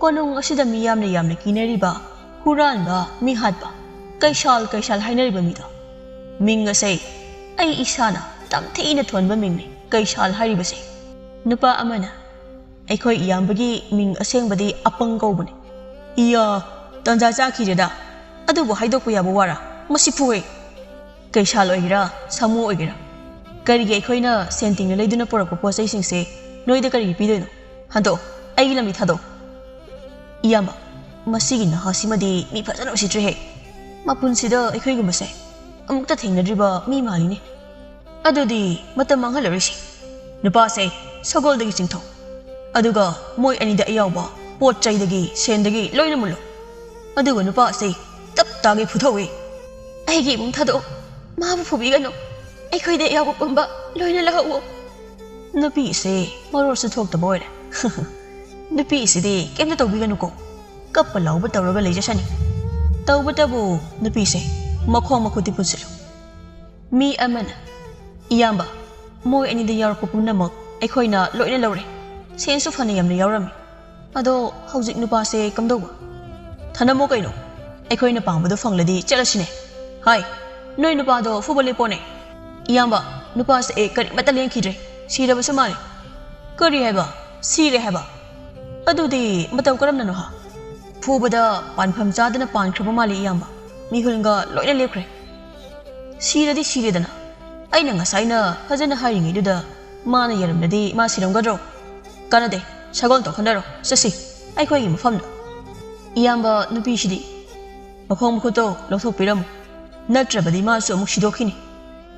ꯀꯣꯅꯨꯡ ꯑꯁꯤꯗ ꯃꯤ ꯌꯥꯝꯅ ꯌꯥꯝꯅ ꯀꯤꯅꯔꯤꯕ, ꯍꯨꯔꯥꯟꯕ, ꯃꯤꯍꯥꯠꯄ, ꯀꯩꯁꯥꯜ ꯀꯩꯁꯥꯜ ꯍꯥꯏꯅꯔꯤꯕ ꯃꯤꯗꯣ꯫ ꯃꯤꯡ ꯑꯁꯦ ꯑꯩ ꯏꯁꯥꯅ ꯇꯝꯊꯤꯅ ꯊꯣꯟꯕ ꯃꯤꯡꯅꯤ, ꯀꯩꯁꯥꯜ ꯍꯥꯏꯔꯤꯕꯁꯦ꯫" ꯅꯨꯄꯥ ꯑꯃꯅ, "ꯑꯩꯈꯣꯏ ꯏꯌꯥꯝꯕꯒꯤ ꯃꯤꯡ ꯑꯁꯦꯡꯕꯗꯤ ꯑꯄꯪ ꯀꯧꯕꯅꯤ꯫" "ꯏꯌꯥ, ꯇꯟꯖꯥ ꯆꯥꯈꯤꯔꯦꯗ꯫ ꯑꯗꯨꯕꯨ ꯍꯥꯏꯗꯣꯛꯄ ꯌꯥꯕ ꯋꯥꯔꯥ? ꯃꯁꯤ ꯐꯨꯍꯦ꯫ ꯀꯩꯁꯥꯜ ꯑꯣꯏꯒꯦꯔꯥ, ꯁꯥꯃꯨ ꯑꯣꯏꯒꯦꯔꯥ, ꯀꯔꯤꯒꯤ ꯑꯩꯈꯣꯏꯅ ꯁꯦꯟ ꯇꯤꯡꯅ ꯂꯩꯗꯨꯅ ꯄꯨꯔꯛꯄ ꯄꯣꯠ ꯆꯩꯁꯤꯡꯁꯦ ꯅꯣꯏꯗ ꯀꯔꯤꯒꯤ ꯄꯤꯗꯣꯏꯅꯣ? ꯍꯟꯗꯣꯛꯑꯣ, ꯑꯩꯒꯤ ꯂꯝꯕꯤ ꯊꯥꯗꯣꯛꯑꯣ꯫" "ꯏꯌꯥꯝꯕ, ꯃꯁꯤꯒꯤ ꯅꯍꯥꯁꯤꯃꯗꯤ ꯃꯤ ꯐꯖꯅ ꯎꯁꯤꯠꯇ꯭ꯔꯦꯍꯦ꯫ ꯃꯄꯨꯟꯁꯤꯗ ꯑꯩꯈꯣꯏꯒꯨꯝꯕꯁꯦ ꯑꯃꯨꯛꯇ ꯊꯦꯡꯅꯗ꯭ꯔꯤꯕ ꯃꯤ ꯃꯥꯜꯂꯤꯅꯦ꯫ ꯑꯗꯨꯗꯤ ꯃꯇꯝ ꯃꯥꯡꯍꯜꯂꯔꯣꯏꯁꯤ꯫ ꯅꯨꯄꯥꯁꯦ ꯁꯒꯣꯜꯗꯒꯤ ꯆꯤꯡꯊꯧ꯫ ꯑꯗꯨꯒ ꯃꯣꯏ ꯑꯅꯤꯗ ꯑꯌꯥꯎꯕ ꯄꯣꯠ ꯆꯩꯗꯒꯤ, ꯁꯦꯟꯗꯒꯤ ꯂꯣꯏꯅ ꯃꯨꯜꯂꯨ꯫ ꯑꯗꯨꯒ ꯅꯨꯄꯥꯁꯦ ꯇꯞ ꯇꯥꯒꯩ ꯐꯨꯊꯧꯏ꯫" "ꯑꯩꯒꯤ ꯏꯕꯨꯡ ꯊꯥꯗꯣꯛꯑꯣ꯫ ꯃꯥꯕꯨ ꯐꯨꯕꯤꯒꯅꯨ꯫ ꯑꯩꯈꯣꯏꯗ ꯑꯌꯥꯎꯕ ꯄꯨꯝꯕ ꯂꯣꯏꯅ ꯂꯧꯍꯧꯑꯣ꯫" ꯅꯨꯄꯤꯁꯦ ꯃꯔꯣꯜꯁꯨ ꯊꯣꯛꯇꯕ ꯑꯣꯏꯔꯦ꯫ ꯅꯨꯄꯤꯁꯤꯗꯤ ꯀꯩꯝꯇ ꯇꯧꯕꯤꯒꯅꯨꯀꯣ꯫ ꯀꯞꯄ ꯂꯥꯎꯕ ꯇꯧꯔꯒ ꯂꯩꯖꯁꯅꯤ꯫ ꯇꯧꯕꯇꯕꯨ ꯅꯨꯄꯤꯁꯦ ꯃꯈꯣꯡ ꯃꯈꯨꯠꯇꯤ ꯄꯨꯟꯁꯤꯜꯂꯨ꯫ ꯃꯤ ꯑꯃꯅ, "ꯏꯌꯥꯝꯕ, ꯃꯣꯏ ꯑꯅꯤꯗ ꯌꯥꯎꯔꯛꯄ ꯄꯨꯝꯅꯃꯛ ꯑꯩꯈꯣꯏꯅ ꯂꯣꯏꯅ ꯂꯧꯔꯦ꯫ ꯁꯦꯟꯁꯨ ꯐꯅ ꯌꯥꯝꯅ ꯌꯥꯎꯔꯝꯃꯤ꯫ ꯑꯗꯣ ꯍꯧꯖꯤꯛ ꯅꯨꯄꯥꯁꯦ ꯀꯝꯗꯧꯕ?" "ꯊꯅꯝꯃꯣ ꯀꯩꯅꯣ꯫ ꯑꯩꯈꯣꯏꯅ ꯄꯥꯝꯕꯗꯣ ꯐꯪꯂꯗꯤ ꯆꯠꯂꯁꯤꯅꯦ꯫ ꯍꯥꯏ, ꯅꯣꯏ ꯅꯨꯄꯥꯗꯣ ꯐꯨꯕ ꯂꯦꯞꯄꯣꯅꯦ꯫" "ꯏꯌꯥꯝꯕ, ꯅꯨꯄꯥꯁꯦ ꯑꯦ ꯀꯔꯤꯃꯠꯇ ꯂꯦꯡꯈꯤꯗ꯭ꯔꯦ꯫ ꯁꯤꯔꯕꯁꯨ ꯃꯥꯜꯂꯦ꯫" "ꯀꯔꯤ ꯍꯥꯏꯕ? ꯁꯤꯔꯦ ꯍꯥꯏꯕ? ꯑꯗꯨꯗꯤ ꯃꯇꯧ ꯀꯔꯝꯅꯅꯣ ꯍꯥ?" "ꯐꯨꯕꯗ ꯄꯥꯟꯐꯝ ꯆꯥꯗꯅ ꯄꯥꯟꯈ꯭ꯔꯕ ꯃꯥꯜꯂꯤ ꯏꯌꯥꯝꯕ꯫ ꯃꯤꯍꯨꯜꯒ ꯂꯣꯏꯅ ꯂꯦꯞꯈ꯭ꯔꯦ꯫ ꯁꯤꯔꯗꯤ ꯁꯤꯔꯦꯗꯅ꯫ ꯑꯩꯅ ꯉꯁꯥꯏꯅ ꯐꯖꯅ ꯍꯥꯏꯔꯤꯉꯩꯗꯨꯗ ꯃꯥꯅ ꯌꯥꯔꯝꯂꯗꯤ ꯃꯥ ꯁꯤꯔꯝꯒꯗ꯭ꯔꯣ? ꯀꯥꯟꯅꯗꯦ, ꯁꯒꯣꯜ ꯇꯣꯡꯈꯠꯅꯔꯣ, ꯆꯠꯁꯤ ꯑꯩꯈꯣꯏꯒꯤ ꯃꯐꯝꯗ꯫" ꯏꯌꯥꯝꯕ ꯅꯨꯄꯤꯁꯤꯗꯤ ꯃꯈꯣꯡ ꯃꯈꯨꯠꯇꯣ ꯂꯧꯊꯣꯛꯄꯤꯔꯝꯃꯨ, ꯅꯠꯇ꯭ꯔꯕꯗꯤ ꯃꯥꯁꯨ ꯑꯃꯨꯛ ꯁꯤꯗꯣꯛꯈꯤꯅꯤ꯫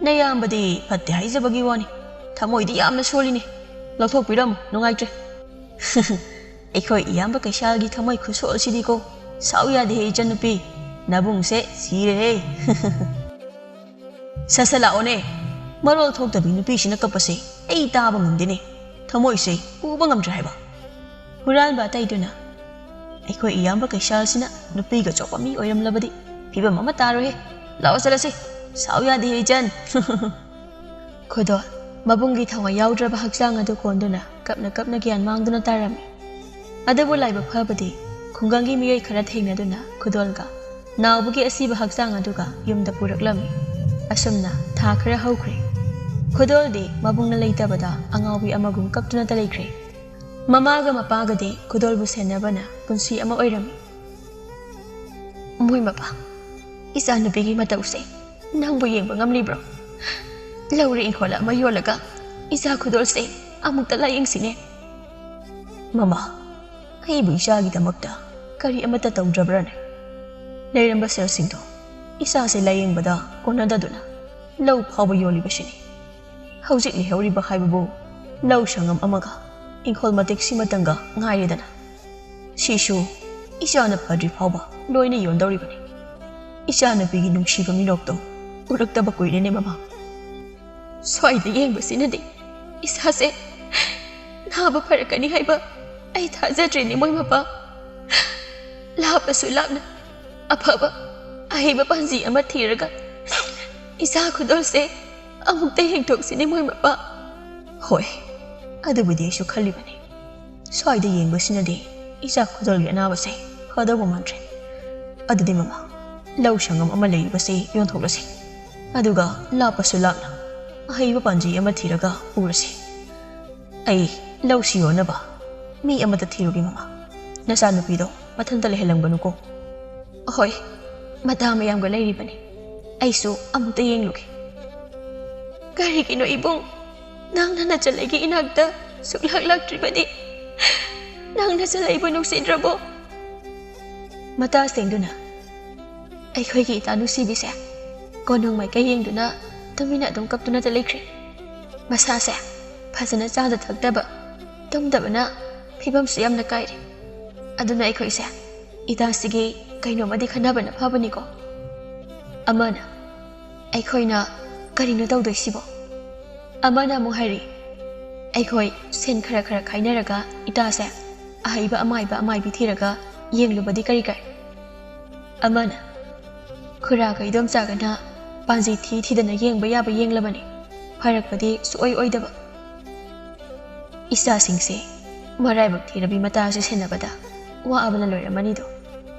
ꯅꯌꯥꯝꯕꯗꯤ ꯐꯠꯇꯦ ꯍꯥꯏꯖꯕꯒꯤ ꯋꯥꯅꯤ, ꯊꯃꯣꯏꯗꯤ ꯌꯥꯝꯅ ꯁꯣꯜꯂꯤꯅꯤ꯫ ꯂꯧꯊꯣꯛꯄꯤꯔꯝꯃꯨ, ꯅꯨꯡꯉꯥꯏꯇ꯭ꯔꯦ꯫ ꯑꯩꯈꯣꯏ ꯏꯌꯥꯝꯕ ꯀꯩꯁꯥꯜꯒꯤ ꯊꯃꯣꯏ ꯈꯨꯁꯣꯜꯁꯤꯗꯤꯀꯣ, ꯁꯥꯎ ꯌꯥꯗꯦꯍꯦ ꯏꯆꯟꯅꯨꯄꯤ, ꯅꯕꯨꯡꯁꯦ ꯁꯤꯔꯦꯍꯦ꯫ ꯁꯠ ꯁꯠ ꯂꯥꯛꯑꯣꯅꯦ, ꯃꯔꯣꯜ ꯊꯣꯛꯇꯕꯤ ꯅꯨꯄꯤꯁꯤꯅ ꯀꯞꯄꯁꯦ ꯑꯩ ꯇꯥꯕ ꯉꯝꯗꯦꯅꯦ, ꯊꯃꯣꯏꯁꯦ ꯄꯨꯕ ꯉꯝꯗ꯭ꯔꯦ ꯍꯥꯏꯕ꯫ ꯍꯨꯔꯥꯟꯕ ꯑꯇꯩꯗꯨꯅ, ꯑꯩꯈꯣꯏ ꯏꯌꯥꯝꯕ ꯀꯩꯁꯥꯜꯁꯤꯅ ꯅꯨꯄꯤꯒ ꯆꯣꯞꯄ ꯃꯤ ꯑꯣꯏꯔꯝꯂꯕꯗꯤ ꯐꯤꯕꯝ ꯑꯃ ꯇꯥꯔꯣꯏꯍꯦ꯫ ꯂꯥꯛꯑꯣ ꯆꯠꯂꯁꯤ, ꯁꯥꯎ ꯌꯥꯗꯦꯍꯦ ꯏꯆꯟ꯫ ꯈꯨꯗꯣꯜ, ꯃꯕꯨꯡꯒꯤ ꯊꯋꯥꯏ ꯌꯥꯎꯗ꯭ꯔꯕ ꯍꯛꯆꯥꯡ ꯑꯗꯨ ꯀꯣꯟꯗꯨꯅ ꯀꯞꯅ ꯀꯞꯅ ꯒ꯭ꯌꯥꯟ ꯃꯥꯡꯗꯨꯅ ꯇꯥꯔꯝꯃꯤ꯫ ꯑꯗꯨꯕꯨ ꯂꯥꯏꯕꯛ ꯐꯕꯗꯤ ꯈꯨꯡꯒꯪꯒꯤ ꯃꯤꯑꯣꯏ ꯈꯔ ꯊꯦꯡꯅꯗꯨꯅ ꯈꯨꯗꯣꯜꯒ ꯅꯥꯎꯕꯒꯤ ꯑꯁꯤꯕ ꯍꯛꯆꯥꯡ ꯑꯗꯨꯒ ꯌꯨꯝꯗ ꯄꯨꯔꯛꯂꯝꯃꯤ꯫ ꯑꯁꯨꯝꯅ ꯊꯥ ꯈꯔ ꯍꯧꯈ꯭ꯔꯦ꯫ ꯈꯨꯗꯣꯜꯗꯤ ꯃꯕꯨꯡꯅ ꯂꯩꯇꯕꯗ ꯑꯉꯥꯎꯕꯤ ꯑꯃꯒꯨꯝ ꯀꯞꯇꯨꯅꯇ ꯂꯩꯈ꯭ꯔꯦ꯫ ꯃꯃꯥꯒ ꯃꯄꯥꯒꯗꯤ ꯈꯨꯗꯣꯜꯕꯨ ꯁꯦꯟꯅꯕꯅ ꯄꯨꯟꯁꯤ ꯑꯃ ꯑꯣꯏꯔꯝꯃꯤ꯫ ꯃꯣꯏ ꯃꯄꯥ, ꯏꯆꯥꯅꯨꯄꯤꯒꯤ ꯃꯇꯧꯁꯦ ꯅꯪꯕꯨ ꯌꯦꯡꯕ ꯉꯝꯂꯤꯕ꯭ꯔꯣ? ꯂꯧꯔꯤ ꯏꯪꯈꯣꯜ ꯑꯃ ꯌꯣꯜꯂꯒ ꯏꯆꯥ ꯈꯨꯗꯣꯜꯁꯦ ꯑꯃꯨꯛꯇ ꯂꯥꯌꯦꯡꯁꯤꯅꯦ꯫ ꯃꯃꯥ, ꯑꯩꯕꯨ ꯏꯆꯥꯒꯤꯗꯃꯛꯇ ꯀꯔꯤ ꯑꯃꯠꯇ ꯇꯧꯗ꯭ꯔꯕ꯭ꯔꯅꯦ? ꯂꯩꯔꯝꯕ ꯁꯦꯜꯁꯤꯡꯗꯣ ꯏꯆꯥꯁꯦ ꯂꯥꯌꯦꯡꯕꯗ ꯀꯣꯟꯅꯗꯗꯨꯅ ꯂꯧ ꯐꯥꯎꯕ ꯌꯣꯜꯂꯤꯕꯁꯤꯅꯤ꯫ ꯍꯧꯖꯤꯛ ꯂꯩꯍꯧꯔꯤꯕ ꯍꯥꯏꯕꯕꯨ ꯂꯧ ꯁꯪꯉꯝ ꯑꯃꯒ ꯏꯪꯈꯣꯜ ꯃꯇꯦꯛ ꯁꯤꯃꯇꯪꯒ ꯉꯥꯏꯔꯦꯗꯅ꯫ ꯁꯤꯁꯨ ꯏꯆꯥꯅ ꯐꯗ꯭ꯔꯤ ꯐꯥꯎꯕ ꯂꯣꯏꯅ ꯌꯣꯟꯗꯧꯔꯤꯕꯅꯤ꯫ ꯏꯆꯥꯅꯨꯄꯤꯒꯤ ꯅꯨꯡꯁꯤꯕ ꯃꯤꯅꯣꯛꯇꯣ ꯎꯔꯛꯇꯕ ꯀꯨꯏꯔꯦꯅꯦ ꯃꯃꯥ꯫ ꯁ꯭ꯋꯥꯏꯗ ꯌꯦꯡꯕꯁꯤꯅꯗꯤ ꯏꯁꯥꯁꯦ ꯅꯥꯕ ꯐꯔꯛꯀꯅꯤ ꯍꯥꯏꯕ ꯑꯩ ꯊꯥꯖꯗ꯭ꯔꯦꯅꯦ ꯃꯣꯏ ꯃꯄꯥ꯫ ꯂꯥꯞꯄꯁꯨ ꯂꯥꯞꯅ ꯑꯐꯕ ꯑꯍꯩꯕ ꯄꯥꯟꯖꯤ ꯑꯃ ꯊꯤꯔꯒ ꯏꯆꯥ ꯈꯨꯗꯣꯜꯁꯦ ꯑꯃꯨꯛꯇ ꯌꯦꯡꯊꯣꯛꯁꯤꯅꯦ ꯃꯣꯏ ꯃꯄꯥ꯫ ꯍꯣꯏ, ꯑꯗꯨꯕꯨꯗꯤ ꯑꯩꯁꯨ ꯈꯜꯂꯤꯕꯅꯤ꯫ ꯁ꯭ꯋꯥꯏꯗ ꯌꯦꯡꯕꯁꯤꯅꯗꯤ ꯏꯆꯥ ꯈꯨꯗꯣꯜꯒꯤ ꯑꯅꯥꯕꯁꯦ ꯐꯗꯧꯕ ꯃꯥꯟꯗ꯭ꯔꯦ꯫ ꯑꯗꯨꯗꯤ ꯃꯃꯥ, ꯂꯧ ꯁꯪꯉꯝ ꯑꯃ ꯂꯩꯔꯤꯕꯁꯦ ꯌꯣꯟꯊꯣꯛꯂꯁꯤ꯫ ꯑꯗꯨꯒ ꯂꯥꯞꯄꯁꯨ ꯂꯥꯞꯅ ꯑꯍꯩꯕ ꯄꯥꯟꯖꯤ ꯑꯃ ꯊꯤꯔꯒ ꯎꯔꯁꯤ꯫ ꯑꯩ ꯂꯧꯁꯤ ꯌꯣꯟꯅꯕ ꯃꯤ ꯑꯃꯗ ꯊꯤꯔꯨꯒꯦ ꯃꯃꯥ꯫ ꯅꯆꯥꯅꯨꯄꯤꯗꯣ ꯃꯊꯟꯇ ꯂꯩꯍꯜꯂꯝꯒꯅꯨꯀꯣ꯫ ꯑꯍꯣꯏ, ꯃꯇꯥ ꯃꯌꯥꯝꯒ ꯂꯩꯔꯤꯕꯅꯤ꯫ ꯑꯩꯁꯨ ꯑꯃꯨꯛꯇ ꯌꯦꯡꯂꯨꯒꯦ꯫ ꯀꯔꯤꯒꯤꯅꯣ ꯏꯕꯨꯡ? ꯅꯪꯅ ꯅꯆꯜꯂꯩꯒꯤ ꯏꯅꯥꯛꯇ ꯁꯨꯛꯂꯥꯛ ꯂꯥꯛꯇ꯭ꯔꯤꯕꯗꯤ? ꯅꯪ ꯅꯆꯜꯂꯩꯕꯨ ꯅꯨꯡꯁꯤꯗ꯭ꯔꯕꯣ? ꯃꯇꯥ ꯁꯦꯡꯗꯨꯅ, ꯑꯩꯈꯣꯏꯒꯤ ꯏꯇꯥ ꯅꯨꯡꯁꯤꯕꯤꯁꯦ ꯀꯣꯅꯨꯡ ꯃꯥꯏꯀꯩ ꯌꯦꯡꯗꯨꯅ ꯇꯨꯃꯤꯟꯅ ꯑꯗꯨꯝ ꯀꯞꯇꯨꯅꯇ ꯂꯩꯈ꯭ꯔꯦ꯫ ꯃꯁꯥꯁꯦ ꯐꯖꯅ ꯆꯥꯗ ꯊꯛꯇꯕ, ꯇꯨꯝꯗꯕꯅ ꯐꯤꯕꯝꯁꯨ ꯌꯥꯝꯅ ꯀꯥꯏꯔꯦ꯫ ꯑꯗꯨꯅ ꯑꯩꯈꯣꯏꯁꯦ ꯏꯇꯥꯁꯤꯒꯤ ꯀꯩꯅꯣꯝꯃꯗꯤ ꯈꯟꯅꯕꯅ ꯐꯕꯅꯤꯀꯣ꯫ ꯑꯃꯅ, ꯑꯩꯈꯣꯏꯅ ꯀꯔꯤꯅꯣ ꯇꯧꯗꯣꯏꯁꯤꯕꯣ? ꯑꯃꯅ ꯑꯃꯨꯛ ꯍꯥꯏꯔꯤ, ꯑꯩꯈꯣꯏ ꯁꯦꯟ ꯈꯔ ꯈꯔ ꯈꯥꯏꯅꯔꯒ ꯏꯇꯥꯁꯦ ꯑꯍꯩꯕ ꯑꯃꯥꯏꯕ ꯑꯃꯥꯏꯕꯤ ꯊꯤꯔꯒ ꯌꯦꯡꯂꯨꯕꯗꯤ ꯀꯔꯤ ꯀꯥꯏ? ꯑꯃꯅ, ꯈꯨꯔꯥꯒ ꯏꯗꯣꯝꯆꯥꯒꯅ ꯄꯥꯟꯖꯤ ꯊꯤ ꯊꯤꯗꯅ ꯌꯦꯡꯕ ꯌꯥꯕ ꯌꯦꯡꯂꯕꯅꯤ, ꯐꯔꯛꯄꯗꯤ ꯁꯨꯛꯑꯣꯏ ꯑꯣꯏꯗꯕ꯫ ꯏꯆꯥꯁꯤꯡꯁꯦ ꯃꯔꯥꯏꯕꯛ ꯊꯤꯔꯕꯤ ꯃꯇꯥꯁꯦ ꯁꯦꯟꯅꯕꯗ ꯋꯥꯕꯅ ꯂꯣꯏꯔꯝꯃꯅꯤꯗꯣ꯫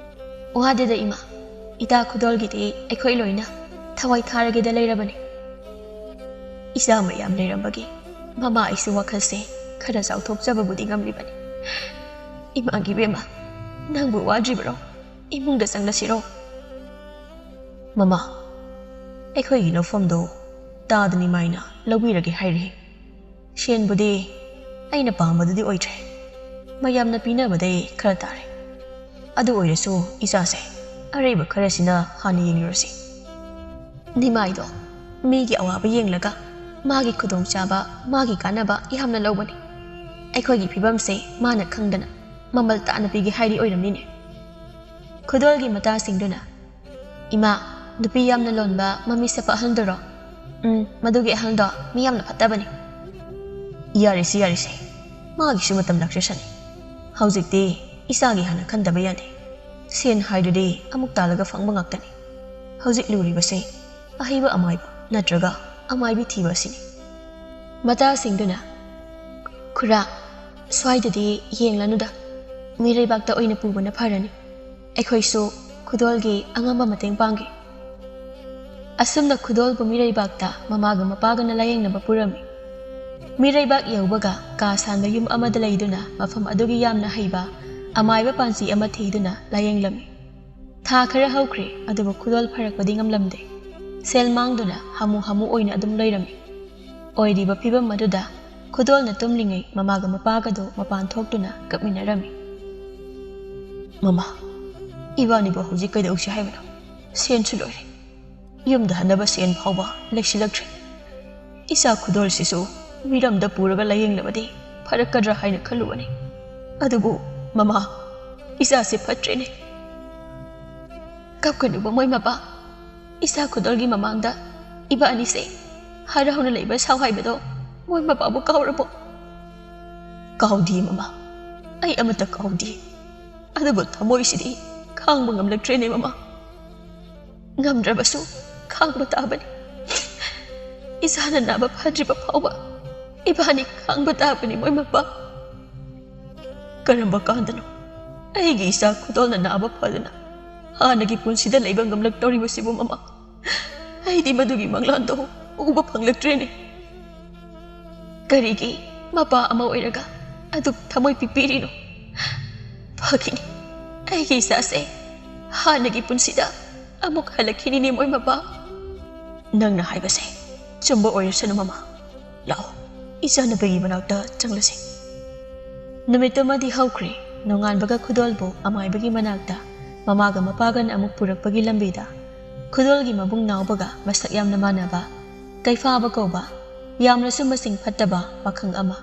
ꯋꯥꯗꯦꯗ ꯏꯃꯥ, ꯏꯇꯥ ꯈꯨꯗꯣꯜꯒꯤꯗꯤ ꯑꯩꯈꯣꯏ ꯂꯣꯏꯅ ꯊꯋꯥꯏ ꯊꯥꯔꯒꯦꯗ ꯂꯩꯔꯕꯅꯤ꯫ ꯏꯆꯥ ꯃꯌꯥꯝ ꯂꯩꯔꯝꯕꯒꯤ ꯃꯃꯥ ꯑꯩꯁꯨ ꯋꯥꯈꯜꯁꯦ ꯈꯔ ꯆꯥꯎꯊꯣꯛꯆꯕꯕꯨꯗꯤ ꯉꯝꯂꯤꯕꯅꯤ꯫ ꯏꯃꯥꯒꯤ ꯕꯦꯝꯃ, ꯅꯪꯕꯨ ꯋꯥꯗ꯭ꯔꯤꯕꯔꯣ? ꯏꯃꯨꯡꯗ ꯆꯪꯂꯁꯤꯔꯣ? ꯃꯃꯥ, ꯑꯩꯈꯣꯏꯒꯤ ꯂꯧꯐꯝꯗꯣ ꯇꯥꯗꯅꯤ ꯃꯥꯏꯅ ꯂꯧꯕꯤꯔꯒꯦ ꯍꯥꯏꯔꯤ꯫ ꯁꯦꯟꯕꯨꯗꯤ ꯑꯩꯅ ꯄꯥꯝꯕꯗꯨꯗꯤ ꯑꯣꯏꯗ꯭ꯔꯦ꯫ ꯃꯌꯥꯝꯅ ꯄꯤꯅꯕꯗꯩ ꯈꯔ ꯇꯥꯔꯦ꯫ ꯑꯗꯨ ꯑꯣꯏꯔꯁꯨ ꯏꯆꯥꯁꯦ ꯑꯔꯩꯕ ꯈꯔꯁꯤꯅ ꯍꯥꯟꯅ ꯌꯦꯡꯂꯨꯔꯁꯤ꯫ ꯅꯤꯃꯥꯏꯗꯣ ꯃꯤꯒꯤ ꯑꯋꯥꯕ ꯌꯦꯡꯂꯒ ꯃꯥꯒꯤ ꯈꯨꯗꯣꯡꯆꯥꯕ, ꯃꯥꯒꯤ ꯀꯥꯟꯅꯕ ꯌꯥꯝꯅ ꯂꯧꯕꯅꯤ꯫ ꯑꯩꯈꯣꯏꯒꯤ ꯐꯤꯕꯝꯁꯦ ꯃꯥꯅ ꯈꯪꯗꯅ ꯃꯃꯜ ꯇꯥꯅ ꯄꯤꯒꯦ ꯍꯥꯏꯔꯤ ꯑꯣꯏꯔꯝꯅꯤꯅꯦ꯫ ꯈꯨꯗꯣꯜꯒꯤ ꯃꯇꯥꯁꯤꯡꯗꯨꯅ, "ꯏꯃꯥ, ꯅꯨꯄꯤ ꯌꯥꯝꯅ ꯂꯣꯟꯕ ꯃꯃꯤꯠ ꯁꯦꯞꯄ ꯑꯍꯜꯗꯨꯔꯣ? ꯎꯝ, ꯃꯗꯨꯒꯤ ꯑꯍꯜꯗꯣ ꯃꯤ ꯌꯥꯝꯅ ꯐꯠꯇꯕꯅꯤ꯫" "ꯌꯥꯔꯦꯁꯦ, ꯌꯥꯔꯦꯁꯦ, ꯃꯥꯒꯤꯁꯨ ꯃꯇꯝ ꯂꯥꯛꯆꯁꯅꯤ꯫ ꯍꯧꯖꯤꯛꯇꯤ ꯏꯆꯥꯒꯤ ꯍꯥꯟꯅ ꯈꯟꯗꯕ ꯌꯥꯗꯦ꯫ ꯁꯦꯟ ꯍꯥꯏꯗꯨꯗꯤ ꯑꯃꯨꯛ ꯇꯥꯜꯂꯒ ꯐꯪꯕ ꯉꯥꯛꯇꯅꯤ꯫ ꯍꯧꯖꯤꯛ ꯂꯨꯔꯤꯕꯁꯦ ꯑꯍꯩꯕ ꯑꯃꯥꯏꯕ ꯅꯠꯇ꯭ꯔꯒ ꯑꯃꯥꯏꯕꯤ ꯊꯤꯕ ꯑꯁꯤꯅꯤ꯫" ꯃꯇꯥꯁꯤꯡꯗꯨꯅ, "ꯈꯨꯔꯥ, ꯁ꯭ꯋꯥꯏꯗꯗꯤ ꯌꯦꯡꯂꯅꯨꯗ, ꯃꯤꯔꯩꯕꯥꯛꯇ ꯑꯣꯏꯅ ꯄꯨꯕꯅ ꯐꯔꯅꯤ꯫ ꯑꯩꯈꯣꯏꯁꯨ ꯈꯨꯗꯣꯜꯒꯤ ꯑꯉꯝꯕ ꯃꯇꯦꯡ ꯄꯥꯡꯒꯦ꯫" ꯑꯁꯨꯝꯅ ꯈꯨꯗꯣꯜꯕꯨ ꯃꯤꯔꯩꯕꯥꯛꯇ ꯃꯃꯥꯒ ꯃꯄꯥꯒꯅ ꯂꯥꯌꯦꯡꯅꯕ ꯄꯨꯔꯝꯃꯤ꯫ ꯃꯤꯔꯩꯕꯥꯛ ꯌꯧꯕꯒ ꯀꯥ ꯁꯥꯟꯕ ꯌꯨꯝ ꯑꯃꯗ ꯂꯩꯗꯨꯅ ꯃꯐꯝ ꯑꯗꯨꯒꯤ ꯌꯥꯝꯅ ꯍꯩꯕ ꯑꯃꯥꯏꯕ ꯄꯥꯟꯖꯤ ꯑꯃ ꯊꯤꯗꯨꯅ ꯂꯥꯌꯦꯡꯂꯝꯃꯤ꯫ ꯊꯥ ꯈꯔ ꯍꯧꯈ꯭ꯔꯦ, ꯑꯗꯨꯕꯨ ꯈꯨꯗꯣꯜ ꯐꯔꯛꯄꯗꯤ ꯉꯝꯂꯝꯗꯦ꯫ ꯁꯦꯜ ꯃꯥꯡꯗꯨꯅ ꯍꯥꯃꯨ ꯍꯥꯃꯨ ꯑꯣꯏꯅ ꯑꯗꯨꯝ ꯂꯩꯔꯝꯃꯤ꯫ ꯑꯣꯏꯔꯤꯕ ꯐꯤꯕꯝ ꯑꯗꯨꯗ ꯈꯨꯗꯣꯜꯅ ꯇꯨꯝꯂꯤꯉꯩ ꯃꯃꯥꯒ ꯃꯄꯥꯒꯗꯨ ꯃꯄꯥꯟ ꯊꯣꯛꯇꯨꯅ ꯀꯞꯃꯤꯟꯅꯔꯝꯃꯤ꯫ "ꯃꯃꯥ, ꯏꯕꯥꯅꯤꯕꯨ ꯍꯧꯖꯤꯛ ꯀꯩꯗꯧꯁꯤ ꯍꯥꯏꯕꯅꯣ? ꯁꯦꯟꯁꯨ ꯂꯣꯏꯔꯦ, ꯌꯨꯝꯗ ꯍꯟꯅꯕ ꯁꯦꯟ ꯐꯥꯎꯕ ꯂꯩꯁꯤꯜꯂꯛꯇ꯭ꯔꯦ꯫ ꯏꯆꯥ ꯈꯨꯗꯣꯜꯁꯤꯁꯨ ꯃꯤꯔꯝꯗ ꯄꯨꯔꯒ ꯂꯥꯌꯦꯡꯂꯕꯗꯤ ꯐꯔꯛꯀꯗ꯭ꯔꯥ ꯍꯥꯏꯅ ꯈꯜꯂꯨꯕꯅꯤ꯫ ꯑꯗꯨꯕꯨ ꯃꯃꯥ, ꯏꯆꯥꯁꯦ ꯐꯠꯇ꯭ꯔꯦꯅꯦ꯫ ꯀꯞꯀꯅꯨꯕ ꯃꯣꯏ ꯃꯄꯥ, ꯏꯆꯥ ꯈꯨꯗꯣꯜꯒꯤ ꯃꯃꯥꯡꯗ ꯏꯕꯥꯅꯤꯁꯦ ꯍꯔꯥꯎꯅ ꯂꯩꯕ ꯁꯥꯎ ꯍꯥꯏꯕꯗꯣ ꯃꯣꯏ ꯃꯄꯥꯕꯨ ꯀꯥꯎꯔꯕꯣ? ꯀꯥꯎꯗꯦ ꯃꯃꯥ, ꯑꯩ ꯑꯃꯠꯇ ꯀꯥꯎꯗꯦ꯫ ꯑꯗꯨꯕꯨ ꯊꯃꯣꯏꯁꯤꯗꯤ ꯈꯥꯡꯕ ꯉꯝꯂꯛꯇ꯭ꯔꯦꯅꯦ ꯃꯃꯥ꯫ ꯉꯝꯗ꯭ꯔꯕꯁꯨ ꯈꯥꯡꯕ ꯇꯥꯕꯅꯤ꯫ ꯏꯆꯥꯅ ꯅꯥꯕ ꯐꯗ꯭ꯔꯤꯕ ꯐꯥꯎꯕ ꯏꯕꯥꯅꯤ ꯈꯥꯡꯕ ꯇꯥꯕꯅꯤ ꯃꯣꯏ ꯃꯄꯥ꯫ ꯀꯔꯝꯕ ꯀꯥꯟꯗꯅꯣ ꯑꯩꯒꯤ ꯏꯆꯥ ꯈꯨꯗꯣꯜꯅ ꯅꯥꯕ ꯐꯗꯨꯅ ꯍꯥꯟꯅꯒꯤ ꯄꯨꯟꯁꯤꯗ ꯂꯩꯕ ꯉꯝꯂꯛꯇꯧꯔꯤꯕꯁꯤꯕꯨ ꯃꯃꯥ? ꯑꯩꯗꯤ ꯃꯗꯨꯒꯤ ꯃꯪꯂꯥꯟꯗꯣ ꯎꯕ ꯐꯪꯂꯛꯇ꯭ꯔꯦꯅꯦ꯫ ꯀꯔꯤꯒꯤ ꯃꯄꯥ ꯑꯃ ꯑꯣꯏꯔꯒ ꯑꯗꯨꯛ ꯊꯃꯣꯏ ꯄꯤꯛꯄꯤꯔꯤꯅꯣ? ꯐꯈꯤꯅꯤ, ꯑꯩꯒꯤ ꯏꯆꯥꯁꯦ ꯍꯥꯟꯅꯒꯤ ꯄꯨꯟꯁꯤꯗ ꯑꯃꯨꯛ ꯍꯜꯂꯛꯈꯤꯅꯤꯅꯦ ꯃꯣꯏ ꯃꯄꯥ꯫ ꯅꯪꯅ ꯍꯥꯏꯕꯁꯦ ꯆꯨꯝꯕ ꯑꯣꯏꯔꯁꯅꯨ ꯃꯃꯥ꯫ ꯂꯥꯛꯑꯣ, ꯏꯆꯥꯅꯨꯄꯤꯒꯤ ꯃꯅꯥꯛꯇ ꯆꯪꯂꯁꯤ꯫ ꯅꯨꯃꯤꯠꯇꯨꯃꯗꯤ ꯍꯧꯈ꯭ꯔꯦ꯫ ꯅꯣꯡꯉꯥꯟꯕꯒ ꯈꯨꯗꯣꯜꯕꯨ ꯑꯃꯥꯏꯕꯒꯤ ꯃꯅꯥꯛꯇ ꯃꯃꯥꯒ ꯃꯄꯥꯒꯅ ꯑꯃꯨꯛ ꯄꯨꯔꯛꯄꯒꯤ ꯂꯝꯕꯤꯗ ꯈꯨꯗꯣꯜꯒꯤ ꯃꯕꯨꯡ ꯅꯥꯎꯕꯒ ꯃꯁꯛ ꯌꯥꯝꯅ ꯃꯥꯟꯅꯕ ꯀꯩꯐꯥꯕ ꯀꯧꯕ ꯌꯥꯝꯅꯁꯨ ꯃꯁꯤꯡ ꯐꯠꯇꯕ ꯄꯥꯈꯪ ꯑꯃ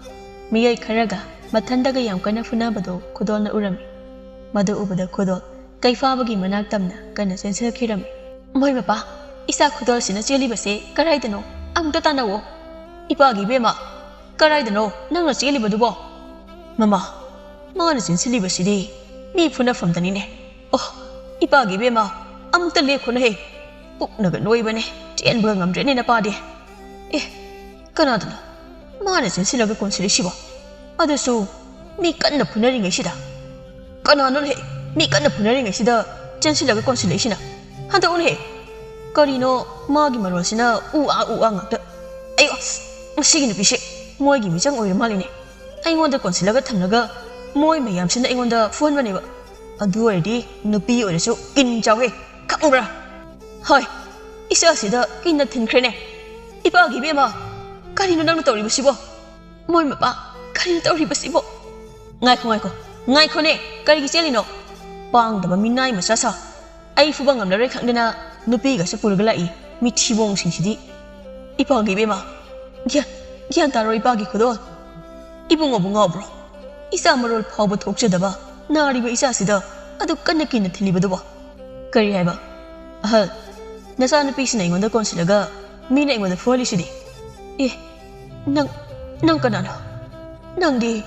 ꯃꯤꯑꯣꯏ ꯈꯔꯒ ꯃꯊꯟꯗꯒ ꯌꯥꯝ ꯀꯟꯅ ꯐꯨꯅꯕꯗꯨ ꯈꯨꯗꯣꯜꯅ ꯎꯔꯝꯃꯤ꯫ ꯃꯗꯨ ꯎꯕꯗ ꯈꯨꯗꯣꯜ ꯀꯩꯐꯥꯕꯒꯤ ꯃꯅꯥꯛ ꯇꯝꯅ ꯀꯟꯅ ꯆꯦꯟꯁꯤꯜꯈꯤꯔꯝꯃꯤ꯫ ꯃꯣꯏ ꯃꯄꯥ, ꯏꯆꯥ ꯈꯨꯗꯣꯜꯁꯤꯅ ꯆꯦꯜꯂꯤꯕꯁꯦ ꯀꯔꯥꯏꯗꯅꯣ? ꯑꯃꯨꯛꯇ ꯇꯥꯟꯅꯧꯑꯣ꯫ ꯏꯄꯥꯒꯤ ꯏꯕꯦꯝꯃ, ꯀꯔꯥꯏꯗꯅꯣ ꯅꯪꯅ ꯆꯦꯜꯂꯤꯕꯗꯨꯕꯣ? ꯃꯃꯥ, ꯃꯥꯅ ꯆꯦꯟꯁꯤꯜꯂꯤꯕꯁꯤꯗꯤ ꯃꯤ ꯐꯨꯅꯐꯝꯗꯅꯤꯅꯦ꯫ ꯑꯣ, ꯏꯄꯥꯒꯤ ꯏꯕꯦꯝꯃ, ꯑꯃꯨꯛꯇ ꯂꯦꯞꯈꯣꯅꯍꯦ꯫ ꯄꯨꯛꯅꯒ ꯅꯣꯏꯕꯅꯦ, ꯆꯦꯟꯕꯒ ꯉꯝꯗ꯭ꯔꯦꯅꯦ ꯅꯄꯥꯗꯤ꯫ ꯑꯦ, ꯀꯅꯥꯗꯅꯣ ꯃꯥꯅ ꯆꯦꯟꯁꯤꯜꯂꯒ ꯀꯣꯟꯁꯤꯜꯂꯤꯁꯤꯕꯣ? ꯑꯗꯨꯁꯨ ꯃꯤ ꯀꯟꯅ ꯐꯨꯅꯔꯤꯉꯩꯁꯤꯗ꯫ ꯀꯅꯥꯅꯣꯅꯦꯍꯦ? ꯃꯤ ꯀꯟꯅ ꯐꯨꯅꯔꯤꯉꯩꯁꯤꯗ ꯆꯦꯟꯁꯤꯜꯂꯒ ꯀꯣꯟꯁꯤꯜꯂꯛꯏꯁꯤꯅ? ꯍꯟꯗꯛꯎꯅꯦꯍꯦ꯫ ꯀꯔꯤꯅꯣ ꯃꯥꯒꯤ ꯃꯔꯣꯜꯁꯤꯅ ꯎ ꯑꯥ ꯎ ꯑꯥ ꯉꯥꯛꯇ꯫ ꯑꯩ ꯑꯁ, ꯃꯁꯤꯒꯤ ꯅꯨꯄꯤꯁꯦ ꯃꯣꯏꯒꯤ ꯃꯤꯆꯪ ꯑꯣꯏꯔ ꯃꯥꯜꯂꯤꯅꯦ꯫ ꯑꯩꯉꯣꯟꯗ ꯀꯣꯟꯁꯤꯜꯂꯒ ꯊꯝꯂꯒ ꯃꯣꯏ ꯃꯌꯥꯝꯁꯤꯅ ꯑꯩꯉꯣꯟꯗ ꯐꯨꯍꯟꯕꯅꯦꯕ꯫ ꯑꯗꯨ ꯑꯣꯏꯔꯗꯤ ꯅꯨꯄꯤ ꯑꯣꯏꯔꯁꯨ ꯀꯤꯟ ꯆꯥꯎꯍꯦ, ꯈꯪꯕ꯭ꯔꯥ? ꯍꯣꯏ, ꯏꯆꯥꯁꯤꯗ ꯀꯤꯟꯅ ꯊꯤꯟꯈ꯭ꯔꯦꯅꯦ꯫ ꯏꯄꯥꯒꯤ ꯏꯕꯦꯝꯃ, ꯀꯔꯤꯅꯣ ꯅꯪꯅ ꯇꯧꯔꯤꯕꯁꯤꯕꯣ? ꯃꯣꯏ ꯃꯄꯥ, ꯀꯔꯤꯅꯣ ꯇꯧꯔꯤꯕꯁꯤꯕꯣ? ꯉꯥꯏꯈꯣ, ꯉꯥꯏꯈꯣ, ꯉꯥꯏꯈꯣꯅꯦ, ꯀꯔꯤꯒꯤ ꯆꯦꯜꯂꯤꯅꯣ? ꯄꯥꯡꯗꯕ ꯃꯤꯅꯥꯏ ꯃꯆꯥ ꯁꯥ꯫ ꯑꯩ ꯐꯨꯕ ꯉꯝꯂꯔꯣꯏ ꯈꯪꯗꯅ ꯅꯨꯄꯤꯒꯁꯨ ꯄꯨꯔꯒ ꯂꯥꯛꯏ, ꯃꯤꯊꯤꯕꯣꯡꯁꯤꯡꯁꯤꯗꯤ꯫ ꯏꯄꯥꯒꯤ ꯏꯕꯦꯝꯃ, ꯒ꯭ꯌꯥꯟ, ꯒ꯭ꯌꯥꯟ ꯇꯥꯔꯣ ꯏꯄꯥꯒꯤ ꯈꯨꯗꯣꯜ꯫ ꯏꯕꯨꯡꯉꯣꯕꯨ ꯉꯥꯎꯕ꯭ꯔꯣ? ꯏꯆꯥ ꯃꯔꯣꯜ ꯐꯥꯎꯕ ꯊꯣꯛꯆꯗꯕ ꯅꯥꯔꯤꯕ ꯏꯆꯥꯁꯤꯗ ꯑꯗꯨꯛ ꯀꯟꯅ ꯀꯤꯅ ꯊꯤꯜꯂꯤꯕꯗꯨꯕꯣ? ꯀꯔꯤ ꯍꯥꯏꯕ? ꯑꯍꯜ, ꯅꯆꯥꯅꯨꯄꯤꯁꯤꯅ ꯑꯩꯉꯣꯟꯗ ꯀꯣꯟꯁꯤꯜꯂꯒ ꯃꯤꯅ ꯑꯩꯉꯣꯟꯗ ꯐꯨꯍꯜꯂꯤꯁꯤꯗꯤ꯫ ꯑꯦ, ꯅꯪ, ꯅꯪ ꯀꯅꯥꯅꯣ? ꯅꯪꯗꯤ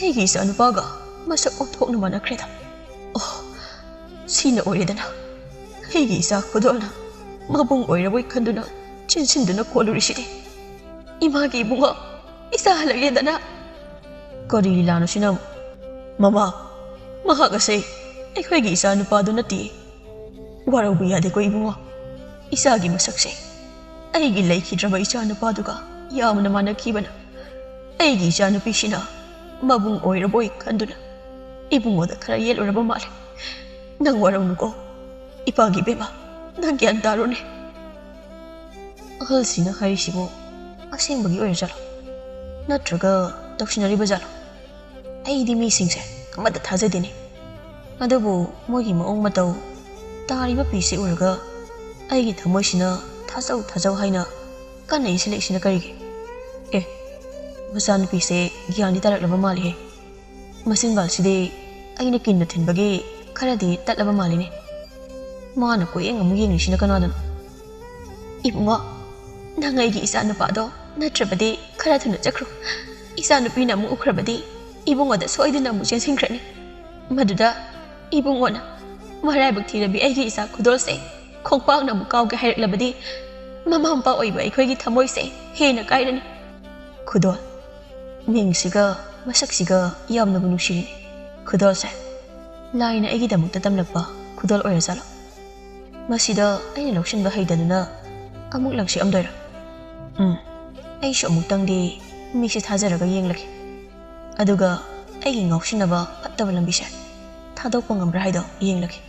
ꯑꯩꯒꯤ ꯏꯆꯥꯅꯨꯄꯥꯒ ꯃꯁꯛ ꯑꯣꯟꯊꯣꯛꯅ ꯃꯥꯟꯅꯈ꯭ꯔꯦꯗ꯫ ꯑꯣ, ꯁꯤꯅ ꯑꯣꯏꯔꯦꯗꯅ꯫ ꯑꯩꯒꯤ ꯏꯆꯥ ꯈꯨꯗꯣꯜꯅ ꯃꯕꯨꯡ ꯑꯣꯏꯔꯕꯣꯏ ꯈꯟꯗꯨꯅ ꯆꯦꯟꯁꯤꯟꯗꯨꯅ ꯀꯣꯜꯂꯨꯔꯤꯁꯤꯗꯤ꯫ ꯏꯃꯥꯒꯤ ꯏꯕꯨꯡꯉꯣ, ꯏꯆꯥ ꯍꯜꯂꯛꯂꯦꯗꯅ꯫ ꯀꯔꯤ ꯂꯤꯂꯥꯅꯣ ꯁꯤꯅ? ꯃꯃꯥ, ꯃꯍꯥꯛ ꯑꯁꯦ ꯑꯩꯈꯣꯏꯒꯤ ꯏꯆꯥ ꯅꯨꯄꯥꯗꯨ ꯅꯠꯇꯦ꯫ ꯋꯥꯔꯧꯕ ꯌꯥꯗꯦꯀꯣ ꯏꯕꯨꯡꯉꯣ꯫ ꯏꯆꯥꯒꯤ ꯃꯁꯛꯁꯦ ꯑꯩꯒꯤ ꯂꯩꯈꯤꯗ꯭ꯔꯕ ꯏꯆꯥ ꯅꯨꯄꯥꯗꯨꯒ ꯌꯥꯝꯅ ꯃꯥꯟꯅꯈꯤꯕꯅ ꯑꯩꯒꯤ ꯏꯆꯥ ꯅꯨꯄꯤꯁꯤꯅ ꯃꯕꯨꯡ ꯑꯣꯏꯔꯕꯣꯏ ꯈꯟꯗꯨꯅ ꯏꯕꯨꯡꯉꯣꯗ ꯈꯔ ꯌꯦꯠꯂꯨꯔꯕ ꯃꯥꯜꯂꯦ꯫ ꯅꯪ ꯋꯥꯔꯧꯅꯨꯀꯣ꯫ ꯏꯄꯥꯒꯤ ꯏꯕꯦꯝꯃ, ꯅꯪ ꯒ꯭ꯌꯥꯟ ꯇꯥꯔꯣꯅꯦ꯫ ꯑꯍꯜꯁꯤꯅ ꯍꯥꯏꯔꯤꯁꯤꯕꯨ ꯑꯁꯦꯡꯕꯒꯤ ꯑꯣꯏꯔꯖꯥꯠꯂꯣ? ꯅꯠꯇ꯭ꯔꯒ ꯇꯧꯁꯤꯟꯅꯔꯤꯕ ꯖꯥꯠꯂꯣ? ꯑꯩꯗꯤ ꯃꯤꯁꯤꯡꯁꯦ ꯑꯃꯠꯇ ꯊꯥꯖꯗꯦꯅꯦ꯫ ꯑꯗꯨꯕꯨ ꯃꯣꯏꯒꯤ ꯃꯑꯣꯡ ꯃꯇꯧ, ꯇꯥꯔꯤꯕ ꯄꯤꯁꯤ ꯎꯔꯒ ꯑꯩꯒꯤ ꯊꯃꯣꯏꯁꯤꯅ ꯊꯥꯖꯧ ꯊꯥꯖꯧ ꯍꯥꯏꯅ ꯀꯟꯅ ꯏꯟꯁꯤꯜꯂꯛꯏꯁꯤꯅ ꯀꯔꯤꯒꯤ? ꯑꯦ, ꯃꯆꯥꯅꯨꯄꯤꯁꯦ ꯒ꯭ꯌꯥꯟꯗꯤ ꯇꯥꯔꯛꯂꯕ ꯃꯥꯜꯂꯤꯍꯦ꯫ ꯃꯆꯤꯟꯕꯥꯜꯁꯤꯗꯤ ꯑꯩꯅ ꯀꯤꯟꯅ ꯊꯤꯟꯕꯒꯤ ꯈꯔꯗꯤ ꯇꯠꯂꯕ ꯃꯥꯜꯂꯤꯅꯦ꯫ ꯃꯥꯅ ꯀꯣꯏꯌꯦꯡ ꯑꯃꯨꯛ ꯌꯦꯡꯂꯤꯁꯤꯅ ꯀꯅꯥꯗꯅꯣ? ꯏꯕꯨꯡꯉꯣ, ꯅꯪ ꯑꯩꯒꯤ ꯏꯆꯥ ꯅꯨꯄꯥꯗꯣ ꯅꯠꯇ꯭ꯔꯕꯗꯤ ꯈꯔ ꯊꯨꯅ ꯆꯠꯈ꯭ꯔꯣ꯫ ꯏꯆꯥ ꯅꯨꯄꯤꯅ ꯑꯃꯨꯛ ꯎꯈ꯭ꯔꯕꯗꯤ ꯏꯕꯨꯡꯉꯣꯗ ꯁꯣꯏꯗꯅ ꯑꯃꯨꯛ ꯆꯦꯟꯁꯤꯟꯈ꯭ꯔꯅꯤ꯫ ꯃꯗꯨꯗ ꯏꯕꯨꯡꯉꯣꯅ ꯃꯔꯥꯏꯕꯛ ꯊꯤꯔꯕꯤ ꯑꯩꯒꯤ ꯏꯆꯥ ꯈꯨꯗꯣꯜꯁꯦ ꯈꯣꯡꯄꯥꯛꯅ ꯑꯃꯨꯛ ꯀꯥꯎꯒꯦ ꯍꯥꯏꯔꯛꯂꯕꯗꯤ ꯃꯃꯥ ꯃꯄꯥ ꯑꯣꯏꯕ ꯑꯩꯈꯣꯏꯒꯤ ꯊꯃꯣꯏꯁꯦ ꯍꯦꯟꯅ ꯀꯥꯏꯔꯅꯤ꯫ ꯈꯨꯗꯣꯜ꯫ ꯃꯤꯡꯁꯤꯒ ꯃꯁꯛꯁꯤꯒ ꯌꯥꯝꯅꯕꯨ ꯅꯨꯡꯁꯤꯔꯤꯅꯦ꯫ ꯈꯨꯗꯣꯜꯁꯦ ꯂꯥꯏꯅ ꯑꯩꯒꯤꯗꯃꯛꯇ ꯇꯝꯂꯛꯄ ꯈꯨꯗꯣꯜ ꯑꯣꯏꯔꯖꯥꯠꯂꯣ? ꯃꯁꯤꯗ ꯑꯩꯅ ꯂꯧꯁꯤꯟꯕ ꯍꯩꯇꯗꯨꯅ ꯑꯃꯨꯛ ꯂꯪꯁꯤꯛꯑꯝꯗꯣꯏꯔꯥ? ꯎꯝ, ꯑꯩꯁꯨ ꯑꯃꯨꯛꯇꯪꯗꯤ ꯃꯤꯠꯁꯦ ꯊꯥꯖꯔꯒ ꯌꯦꯡꯂꯒꯦ꯫ ꯑꯗꯨꯒ ꯑꯩꯒꯤ ꯉꯥꯎꯁꯤꯟꯅꯕ ꯐꯠꯇꯕ ꯂꯝꯕꯤꯁꯦ ꯊꯥꯗꯣꯛꯄ ꯉꯝꯕ꯭ꯔꯥ ꯍꯥꯏꯗꯣ ꯌꯦꯡꯂꯒꯦ꯫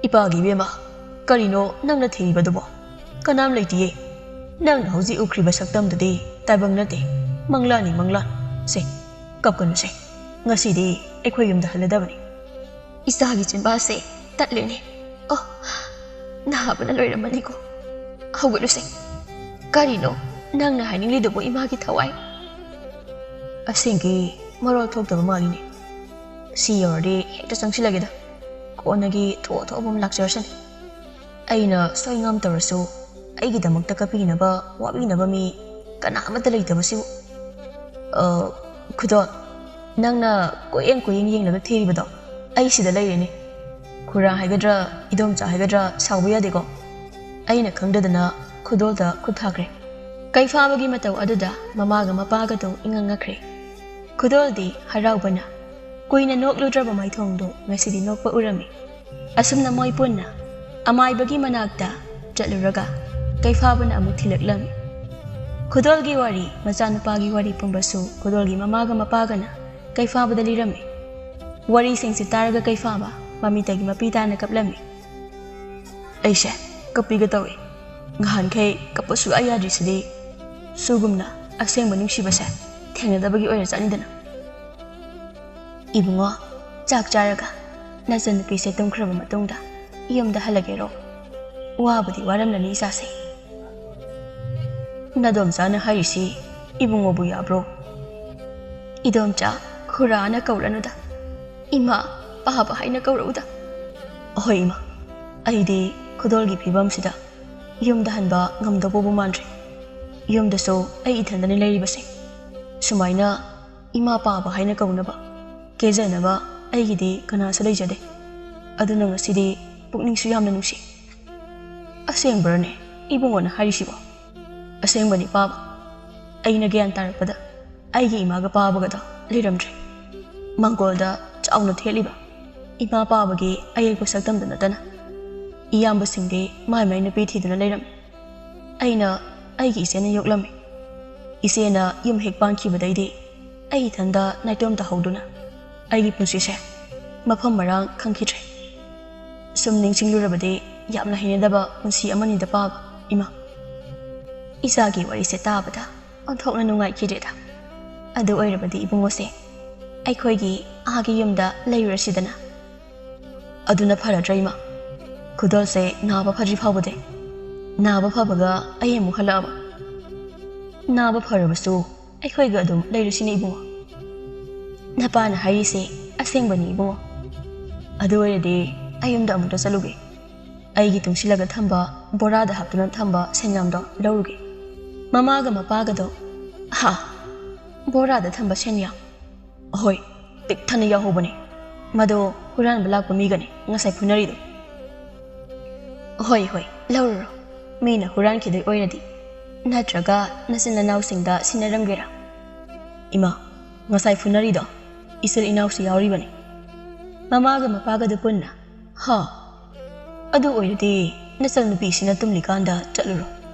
ꯏꯄꯥꯒꯤ ꯏꯕꯦꯝꯃ, ꯀꯔꯤꯅꯣ ꯅꯪꯅ ꯊꯤꯔꯤꯕꯗꯨꯕꯣ? ꯀꯅꯥꯝ ꯂꯩꯇꯤꯌꯦ꯫ ꯅꯪꯅ ꯍꯧꯖꯤꯛ ꯎꯈ꯭ꯔꯤꯕ ꯁꯛꯇꯝꯗꯨꯗꯤ ꯇꯥꯏꯕꯪ ꯅꯠꯇꯦ, ꯃꯪꯂꯥꯟꯅꯤ, ꯃꯪꯂꯥꯟ꯫ ꯁꯦ, ꯀꯞꯀꯅꯨꯁꯦ꯫ ꯉꯁꯤꯗꯤ ꯑꯩꯈꯣꯏ ꯌꯨꯝꯗ ꯍꯜꯂꯗꯕꯅꯤ꯫ ꯏꯆꯥꯒꯤ ꯆꯤꯟꯕꯥꯜꯁꯦ ꯇꯠꯂꯦꯅꯦ꯫ ꯑꯣ, ꯅꯥꯕꯅ ꯂꯣꯏꯔꯝꯃꯅꯤꯀꯣ꯫ ꯍꯧꯒꯠꯂꯨꯁꯦ꯫ ꯀꯔꯤꯅꯣ ꯅꯪꯅ ꯍꯥꯏꯅꯤꯡꯂꯤꯗꯨꯕꯨ, ꯏꯃꯥꯒꯤ ꯊꯋꯥꯏ? ꯑꯁꯦꯡꯒꯤ ꯃꯔꯣꯜ ꯊꯣꯛꯇꯕ ꯃꯥꯜꯂꯤꯅꯦ꯫ ꯁꯤ ꯌꯧꯔꯗꯤ ꯍꯦꯛꯇ ꯆꯪꯁꯤꯜꯂꯒꯦꯗ꯫ ꯀꯣꯟꯅꯒꯤ ꯊꯣꯛꯑ ꯊꯣꯛꯑꯕ ꯑꯃ ꯂꯥꯛꯆꯔꯁꯅꯤ꯫ ꯑꯩꯅ ꯁꯣꯏ ꯉꯥꯝ ꯇꯧꯔꯁꯨ, ꯑꯩꯒꯤꯗꯃꯛꯇ ꯀꯞꯄꯤꯅꯕ, ꯋꯥꯕꯤꯅꯕ ꯃꯤ ꯀꯅꯥ ꯑꯃꯠꯇ ꯂꯩꯇꯕꯁꯤꯕꯨ꯫ ꯑ, ꯈꯨꯗꯣꯜ, ꯅꯪꯅ ꯀꯣꯏꯌꯦꯡ ꯀꯣꯏꯌꯦꯡ ꯌꯦꯡꯂꯒ ꯊꯤꯔꯤꯕꯗꯣ ꯑꯩ ꯁꯤꯗ ꯂꯩꯔꯦꯅꯦ꯫ ꯈꯨꯔꯥ ꯍꯥꯏꯒꯗ꯭ꯔꯥ, ꯏꯗꯣꯝꯆꯥ ꯍꯥꯏꯒꯗ꯭ꯔꯥ, ꯁꯥꯎꯕ ꯌꯥꯗꯦꯀꯣ꯫ ꯑꯩꯅ ꯈꯪꯗꯗꯅ ꯈꯨꯗꯣꯜꯗ ꯈꯨꯠ ꯊꯥꯈ꯭ꯔꯦ꯫ ꯀꯩꯐꯥꯕꯒꯤ ꯃꯇꯧ ꯑꯗꯨꯗ ꯃꯃꯥꯒ ꯃꯄꯥꯒꯗꯨ ꯏꯉꯛ ꯉꯛꯈ꯭ꯔꯦ꯫ ꯈꯨꯗꯣꯜꯗꯤ ꯍꯔꯥꯎꯕꯅ ꯀꯨꯏꯅ ꯅꯣꯛꯂꯨꯗ꯭ꯔꯕ ꯃꯥꯏꯊꯣꯡꯗꯨ ꯉꯁꯤꯗꯤ ꯅꯣꯛꯄ ꯎꯔꯝꯃꯤ꯫ ꯑꯁꯨꯝꯅ ꯃꯣꯏ ꯄꯨꯟꯅ ꯑꯃꯥꯏꯕꯒꯤ ꯃꯅꯥꯛꯇ ꯆꯠꯂꯨꯔꯒ ꯀꯩꯐꯥꯕꯅ ꯑꯃꯨꯛ ꯊꯤꯜꯂꯛꯂꯝꯃꯤ꯫ ꯈꯨꯗꯣꯜꯒꯤ ꯋꯥꯔꯤ, ꯃꯆꯥꯅꯨꯄꯥꯒꯤ ꯋꯥꯔꯤ ꯄꯨꯝꯕꯁꯨ ꯈꯨꯗꯣꯜꯒꯤ ꯃꯃꯥꯒ ꯃꯄꯥꯒꯅ ꯀꯩꯐꯥꯕꯗ ꯂꯤꯔꯝꯃꯤ꯫ ꯋꯥꯔꯤꯁꯤꯡꯁꯤ ꯇꯥꯔꯒ ꯀꯩꯐꯥꯕ ꯃꯃꯤꯠꯇꯒꯤ ꯃꯄꯤ ꯇꯥꯅ ꯀꯞꯂꯝꯃꯤ꯫ ꯑꯩꯁꯦ ꯀꯞꯄꯤꯒ ꯇꯧꯏ꯫ ꯉꯍꯥꯟꯈꯩ ꯀꯞꯄ ꯁꯨꯛꯌꯥ ꯌꯥꯗ꯭ꯔꯤꯁꯤꯗꯤ ꯁꯨꯒꯨꯝꯅ ꯑꯁꯦꯡꯕ ꯅꯨꯡꯁꯤꯕꯁꯦ ꯊꯦꯡꯅꯗꯕꯒꯤ ꯑꯣꯏꯔꯖꯥꯠꯅꯤꯗꯅ꯫ ꯏꯕꯨꯡꯉꯣ, ꯆꯥꯛ ꯆꯥꯔꯒ ꯅꯆꯟꯅꯨꯄꯤꯁꯦ ꯇꯨꯝꯈ꯭ꯔꯕ ꯃꯇꯨꯡꯗ ꯌꯨꯝꯗ ꯍꯜꯂꯒꯦꯔꯣ? ꯋꯥꯕꯨꯗꯤ ꯋꯥꯔꯝꯂꯅꯤ ꯏꯆꯥꯁꯦ꯫ ꯅꯗꯣꯝꯆꯥꯅ ꯍꯥꯏꯔꯤꯁꯤ ꯏꯕꯨꯡꯉꯣꯕꯨ ꯌꯥꯕ꯭ꯔꯣ? ꯏꯗꯣꯝꯆꯥ, ꯈꯨꯔꯥꯅ ꯀꯧꯔꯅꯨꯗ꯫ ꯏꯃꯥ, ꯄꯥꯕ ꯍꯥꯏꯅ ꯀꯧꯔꯛꯎꯗ꯫ ꯑꯍꯣꯏ ꯏꯃꯥ, ꯑꯩꯗꯤ ꯈꯨꯗꯣꯜꯒꯤ ꯐꯤꯕꯝꯁꯤꯗ ꯌꯨꯝꯗ ꯍꯟꯕ ꯉꯝꯗꯧꯕꯕꯨ ꯃꯥꯟꯗ꯭ꯔꯦ꯫ ꯌꯨꯝꯗꯁꯨ ꯑꯩ ꯏꯊꯟꯗꯅꯤ ꯂꯩꯔꯤꯕꯁꯦ꯫ ꯁꯨꯃꯥꯏꯅ ꯏꯃꯥ ꯄꯥꯕ ꯍꯥꯏꯅ ꯀꯧꯅꯕ, ꯀꯦꯖꯅꯕ ꯑꯩꯒꯤꯗꯤ ꯀꯅꯥꯁꯨ ꯂꯩꯖꯗꯦ꯫ ꯑꯗꯨꯅ ꯉꯁꯤꯗꯤ ꯄꯨꯛꯅꯤꯡꯁꯨ ꯌꯥꯝꯅ ꯅꯨꯡꯁꯤ꯫ ꯑꯁꯦꯡꯕꯔꯅꯦ ꯏꯕꯨꯡꯉꯣꯅ ꯍꯥꯏꯔꯤꯁꯤꯕꯣ? ꯑꯁꯦꯡꯕꯅꯤ ꯄꯥꯕ꯫ ꯑꯩꯅ ꯒ꯭ꯌꯥꯟ ꯇꯥꯔꯛꯄꯗ ꯑꯩꯒꯤ ꯏꯃꯥꯒ ꯄꯥꯕꯒꯗꯣ ꯂꯩꯔꯝꯗ꯭ꯔꯦ꯫ ꯃꯪꯒꯣꯜꯗ ꯆꯥꯎꯅ ꯊꯦꯠꯂꯤꯕ ꯏꯃꯥ ꯄꯥꯕꯒꯤ ꯑꯌꯦꯛꯄ ꯁꯛꯇꯝꯗ ꯅꯠꯇꯅ ꯏꯌꯥꯝꯕꯁꯤꯡꯗꯤ ꯃꯥꯏ ꯃꯥꯏ ꯅꯨꯄꯤ ꯊꯤꯗꯨꯅ ꯂꯩꯔꯝꯃꯤ꯫ ꯑꯩꯅ ꯑꯩꯒꯤ ꯏꯆꯦꯅ ꯌꯣꯛꯂꯝꯃꯤ꯫ ꯏꯆꯦꯅ ꯌꯨꯝ ꯍꯦꯛ ꯄꯥꯟꯈꯤꯕꯗꯩꯗꯤ ꯑꯩ ꯏꯊꯟꯗ ꯅꯥꯏꯇꯣꯝ ꯇꯥꯍꯧꯗꯨꯅ ꯑꯩꯒꯤ ꯄꯨꯟꯁꯤꯁꯦ ꯃꯐꯝ ꯃꯔꯥꯡ ꯈꯪꯈꯤꯗ꯭ꯔꯦ꯫ ꯁꯨꯝ ꯅꯤꯡꯁꯤꯡꯂꯨꯔꯕꯗꯤ ꯌꯥꯝꯅ ꯍꯩꯅꯗꯕ ꯄꯨꯟꯁꯤ ꯑꯃꯅꯤꯗ ꯄꯥꯕ ꯏꯃꯥ꯫ ꯏꯆꯥꯒꯤ ꯋꯥꯔꯤꯁꯦ ꯇꯥꯕꯗ ꯑꯣꯟꯊꯣꯛꯅ ꯅꯨꯡꯉꯥꯏꯈꯤꯗ꯭ꯔꯦꯗ꯫ ꯑꯗꯨ ꯑꯣꯏꯔꯕꯗꯤ ꯏꯕꯨꯡꯉꯣꯁꯦ ꯑꯩꯈꯣꯏꯒꯤ ꯑꯥꯒꯤ ꯌꯨꯝꯗ ꯂꯩꯔꯨꯔꯁꯤꯗꯅ꯫ ꯑꯗꯨꯅ ꯐꯔꯗ꯭ꯔꯥ, ꯏꯃꯥ? ꯈꯨꯗꯣꯜꯁꯦ ꯅꯥꯕ ꯐꯗ꯭ꯔꯤ ꯐꯥꯎꯕꯗꯤ꯫ ꯅꯥꯕ ꯐꯕꯒ ꯑꯩ ꯑꯃꯨꯛ ꯍꯜꯂꯛꯑꯕ? ꯅꯥꯕ ꯐꯔꯕꯁꯨ ꯑꯩꯈꯣꯏꯒ ꯑꯗꯨꯝ ꯂꯩꯔꯨꯁꯤꯅꯦ, ꯏꯕꯨꯡꯉꯣ꯫ ꯅꯄꯥꯅ ꯍꯥꯏꯔꯤꯁꯦ ꯑꯁꯦꯡꯕꯅꯤ, ꯏꯕꯨꯡꯉꯣ꯫ ꯑꯗꯨ ꯑꯣꯏꯔꯗꯤ ꯑꯩ ꯌꯨꯝꯗ ꯑꯃꯨꯛꯇ ꯆꯠꯂꯨꯒꯦ꯫ ꯑꯩꯒꯤ ꯇꯨꯡꯁꯤꯜꯂꯒ ꯊꯝꯕ, ꯕꯣꯔꯥꯗ ꯍꯥꯞꯇꯨꯅ ꯊꯝꯕ ꯁꯦꯟꯌꯥꯝꯗꯣ ꯂꯧꯔꯨꯒꯦ꯫ ꯃꯃꯥꯒ ꯃꯄꯥꯒꯗꯣ, ꯍꯥ? ꯕꯣꯔꯥꯗ ꯊꯝꯕ ꯁꯦꯟꯌꯥꯝ? ꯑꯍꯣꯏ, ꯄꯤꯛ ꯊꯟꯅ ꯌꯥꯎꯍꯧꯕꯅꯦ꯫ ꯃꯗꯣ ꯍꯨꯔꯥꯟꯕ ꯂꯥꯛꯄ ꯃꯤꯒꯅꯦ ꯉꯁꯥꯏ ꯐꯨꯅꯔꯤꯗꯣ꯫ ꯍꯣꯏ, ꯍꯣꯏ, ꯂꯧꯔꯨꯔꯣ꯫ ꯃꯤꯅ ꯍꯨꯔꯥꯟꯈꯤꯗꯣꯏ ꯑꯣꯏꯔꯗꯤ꯫ ꯅꯠꯇ꯭ꯔꯒ ꯅꯆꯤꯟ ꯅꯅꯥꯎꯁꯤꯡꯗ ꯁꯤꯟꯅꯔꯝꯒꯦꯔꯥ? ꯏꯃꯥ, ꯉꯁꯥꯏ ꯐꯨꯅꯔꯤꯗꯣ ꯏꯆꯤꯜ ꯏꯅꯥꯎꯁꯨ ꯌꯥꯎꯔꯤꯕꯅꯤ꯫ ꯃꯃꯥꯒ ꯃꯄꯥꯒꯗꯨ ꯄꯨꯟꯅ? ꯍꯥ? ꯑꯗꯨ ꯑꯣꯏꯔꯗꯤ ꯅꯆꯟꯅꯨꯄꯤꯁꯤꯅ ꯇꯨꯝꯂꯤꯀꯥꯟꯗ ꯆꯠꯂꯨꯔꯣ꯫